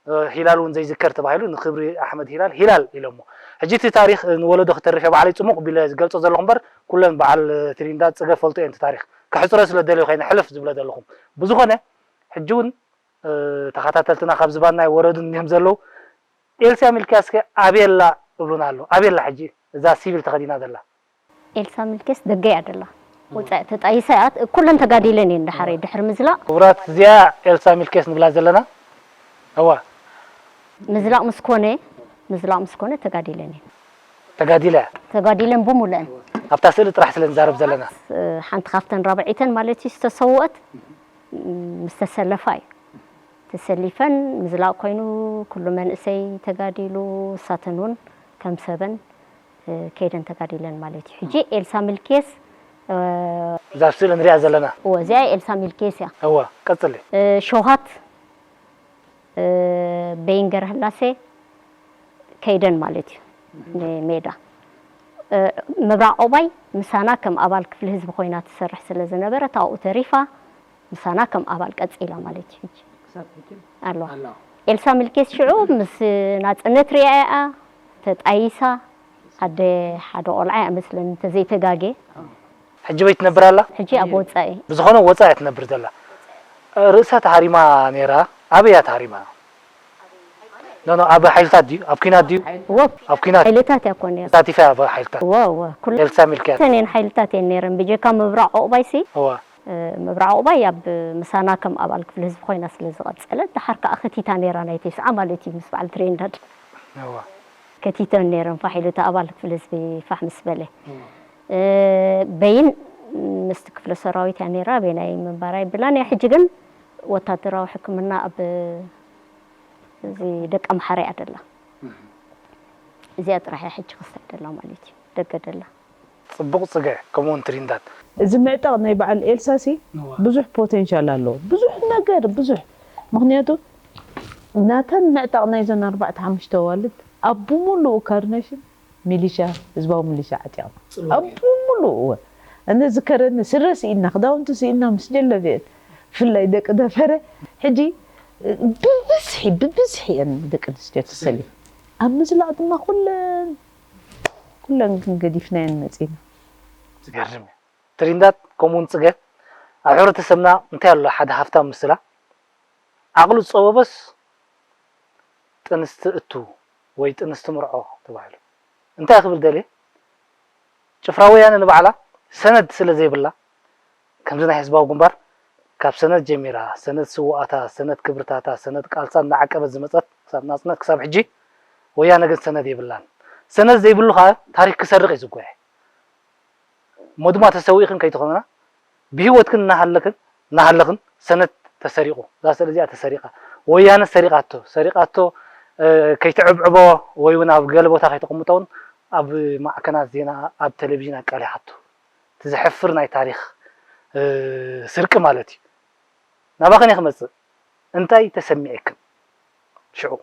እ፣ ሂላል እውን ዘይዝከር ተባሂሉ ንኽብሪ ኣሕመድ ሂላል ሂላል ኢሎሞ። ሕጂ እቲ ታሪኽ ንወለዶ ክተርፍ እየ ባዕለይ ጽሙቕ ቢለ ዝገልጾ ዘለኹ እምበር ኩለን በዓል ትሪንዳድ ጽገ ፈልጦ እየን እቲ ታሪኽ። ከሕጽሮ ስለ ደልየ ኮይነ ሕልፍ ዝብለ ዘለኹ። ብዝኾነ ሕጂ እውን፣ እ፣ ተኸታተልትና ካብ ዝባና ይወረዱ እኒሆም ዘለዉ። ኤልሳ ሚልክያስ ከ ኣበይ ኣላ እብሉና ኣሎ። ኣበይ ኣላ ሕጂ እዛ ሲቪል ተኸዲና ዘላ? ኤልሳ ሚልክያስ ደገ እያ ደላ። ወጻኢ ተጣይሳ እያ። ኩለን ተጋዲለን እየን ድሓረይ ድሕሪ ምዝላቕ። ክቡራት፣ እዚኣ ኤልሳ ሚልክያስ ንብላ ዘለና። እዋ። ምዝላቕ ምስ ኮነ፣ ምዝላቕ ምስ ኮነ ተጋዲለን እየን። ተጋዲለ እያ። ተጋዲለን ብሙሉአን። ኣብታ ስእሊ ጥራሕ ስለ ንዛረብ ዘለና። እ፣ ሓንቲ ካብተን ራብዒተን ማለት እዩ ዝተሰውአት፣ ም፣ ምስ ተሰለፋ እዩ። ተሰሊፈን ምዝላቕ ኮይኑ ኩሉ መንእሰይ ተጋዲሉ፣ እሳተን እውን ከም ሰበን፣ እ፣ ከይደን ተጋዲለን ማለት እዩ። ሕጂ ኤልሳ ሚልክያስ፣ እ፣ እዛ ኣብ ስእሊ ንሪኣ ዘለና። እወ፣ እዚኣ ኤልሳ ሚልክያስ እያ። እወ፣ ቀጽሊ። እ፣ ሸውሃት፣ እ፣ በይን ገረህላሴ ከይደን ማለት እዩ ንሜዳ። እ፣ ምብራቕ ዑቕባይ ምሳና ከም ኣባል ክፍሊ ህዝቢ ኮይና ትሰርሕ ስለ ዝነበረት ኣብኡ ተሪፋ ምሳና ከም ኣባል ቀጺላ ማለት እዩ። ሕጂ ክሳብ ሕጂ ኣለዋ። ኣለዋ። ኤልሳ ሚልክያስ ሽዑ ምስ ናጽነት ሪኣ እያ ተጣይሳ። ኣደ ሓደ ቆልዓ እያ መስለኒ እንተዘይተጋጌ። ሕጂ በይ ትነብር ኣላ? ሕጂ ኣብ ወጻኢ። ብዝኾነ ወጻኢ እያ ትነብር ዘላ። ርእሳ ተሃሪማ ነይራ። ኣበይ እያ ተሃሪማ? ኖ፣ ኖ፣ ኣብ ሓይልታት ድዩ? ኣብ ኲናት ድዩ? ወ-፣ ኣብ ኲናት ሓይልታት እያ እኮ ነይራ። ተሳቲፋ እያ ኣብ ሓይልታት? ወ-፣ ወ-፣ ኩሉ ኤልሳ ሚልክያስ። ተን እየን ሓይልታት እየን ነይረን። ብጀካ ምብራቕ ዑቕባይሲ፣ እዋ። እ፣ ምብራቕ ዑቕባይ ኣብ ምሳና ከም ኣባል ክፍሊ ህዝቢ ኮይና ስለ ዝቐጸለት፣ ደሓር ከኣ ከቲታ ነይራ ናይ ተስዓ ማለት እዩ ምስ በዓል ትሬንዳድ። እዋ። ከቲተን ነይረን ፋሕ ኢሉ እቲ ኣባል ክፍሊ ህዝቢ ፋሕ ምስ በለ። እዋ። እ፣ በይን ምስቲ ክፍለ ሰራዊት እያ ነይራ፣ በይናይ ምንባር ኣይብላን እያ። ሕጂ ግን ወታደራዊ ሕክምና ኣብ እዚ ደቀ ምሓረ እያ ደላ። እዚኣ ጥራሕ እያ ሕጂ ክሳብ ደላ ማለት እዩ፣ ደገ ደላ። ጽቡቕ ጽገ፣ ከምኡ እውን ትሪንዳድ። እዚ ምዕጣቕ ናይ በዓል ኤልሳሲ እዋ። ብዙሕ ፖቴንሻል ኣለዎ። ብዙሕ ነገር፣ ብዙሕ። ምኽንያቱ ናተን ምዕጣቕ ናይዘን ኣርባዕተ ሓሙሽተ ኣዋልድ ኣብ ብምሉኡ ካርነሽን ሚሊሻ፣ ህዝባዊ ሚሊሻ ዓጢቕና። ጽልዋ ኣብ ነይሩ። ብምሉኡ እወ። እነ ዝከረኒ ስረ ስኢና፣ ክዳውንቲ ስኢና ምስ ጀለቢአን። ብፍላይ ደቂ ደፈረ። ሕጂ ብብዝሒ፣ ብብዝሒ እየን ደቂ ኣንስትዮ ተሰልየን። ኣብ ምዝላቕ ድማ ኩለን፣ ኩለን ግን ገዲፍናየን መጺና። ዝገርም እዩ። ትሪንዳድ ከምኡውን ጽገ ኣብ ሕብረተሰብና እንታይ ኣሎ ሓደ ሃፍታም ምስላ ዓቕሉ ዝጸበበስ ጥንስቲ እቱ ወይ ጥንስቲ ምርዖ ተባሂሉ። እንታይ ክብል ደልየ? ጭፍራ ወያነ ንባዕላ ሰነድ ስለ ዘይብላ፣ ከምዚ ናይ ህዝባዊ ግንባር ካብ ሰነድ ጀሚራ፣ ሰነድ ስውኣታ፣ ሰነድ ክብርታታ፣ ሰነድ ቃልሳ እናዓቀበት ዝመጸት ክሳብ ናጽነት ክሳብ ሕጂ፣ ወያነ ግን ሰነድ የብላን። ሰነድ ዘይብሉ ከኣ ታሪኽ ክሰርቕ እዩ ዝጓየ። እሞ ድማ ተሰዊእክን ከይትኾና፣ ብህይወትክን እናሃለክን፣ እናሃለኽን ሰነድ ተሰሪቑ። እዛ ስእሊ እዚኣ ተሰሪቓ። ወያነ ሰሪቓቶ፣ ሰሪቓቶ፣ እ፣ ከይትዕብዕቦ ወይ እውን ኣብ ገለ ቦታ ከይተቐምጦ እውን ኣብ ማዕከናት ዜና፣ ኣብ ቴሌቪዥን ኣቃሊሓቶ። እቲ ዘሕፍር ናይ ታሪኽ፣ እ፣ ስርቂ ማለት እዩ። ናባኽን እየ ክመጽእ። እንታይ ተሰሚዕክን? ሽዑ።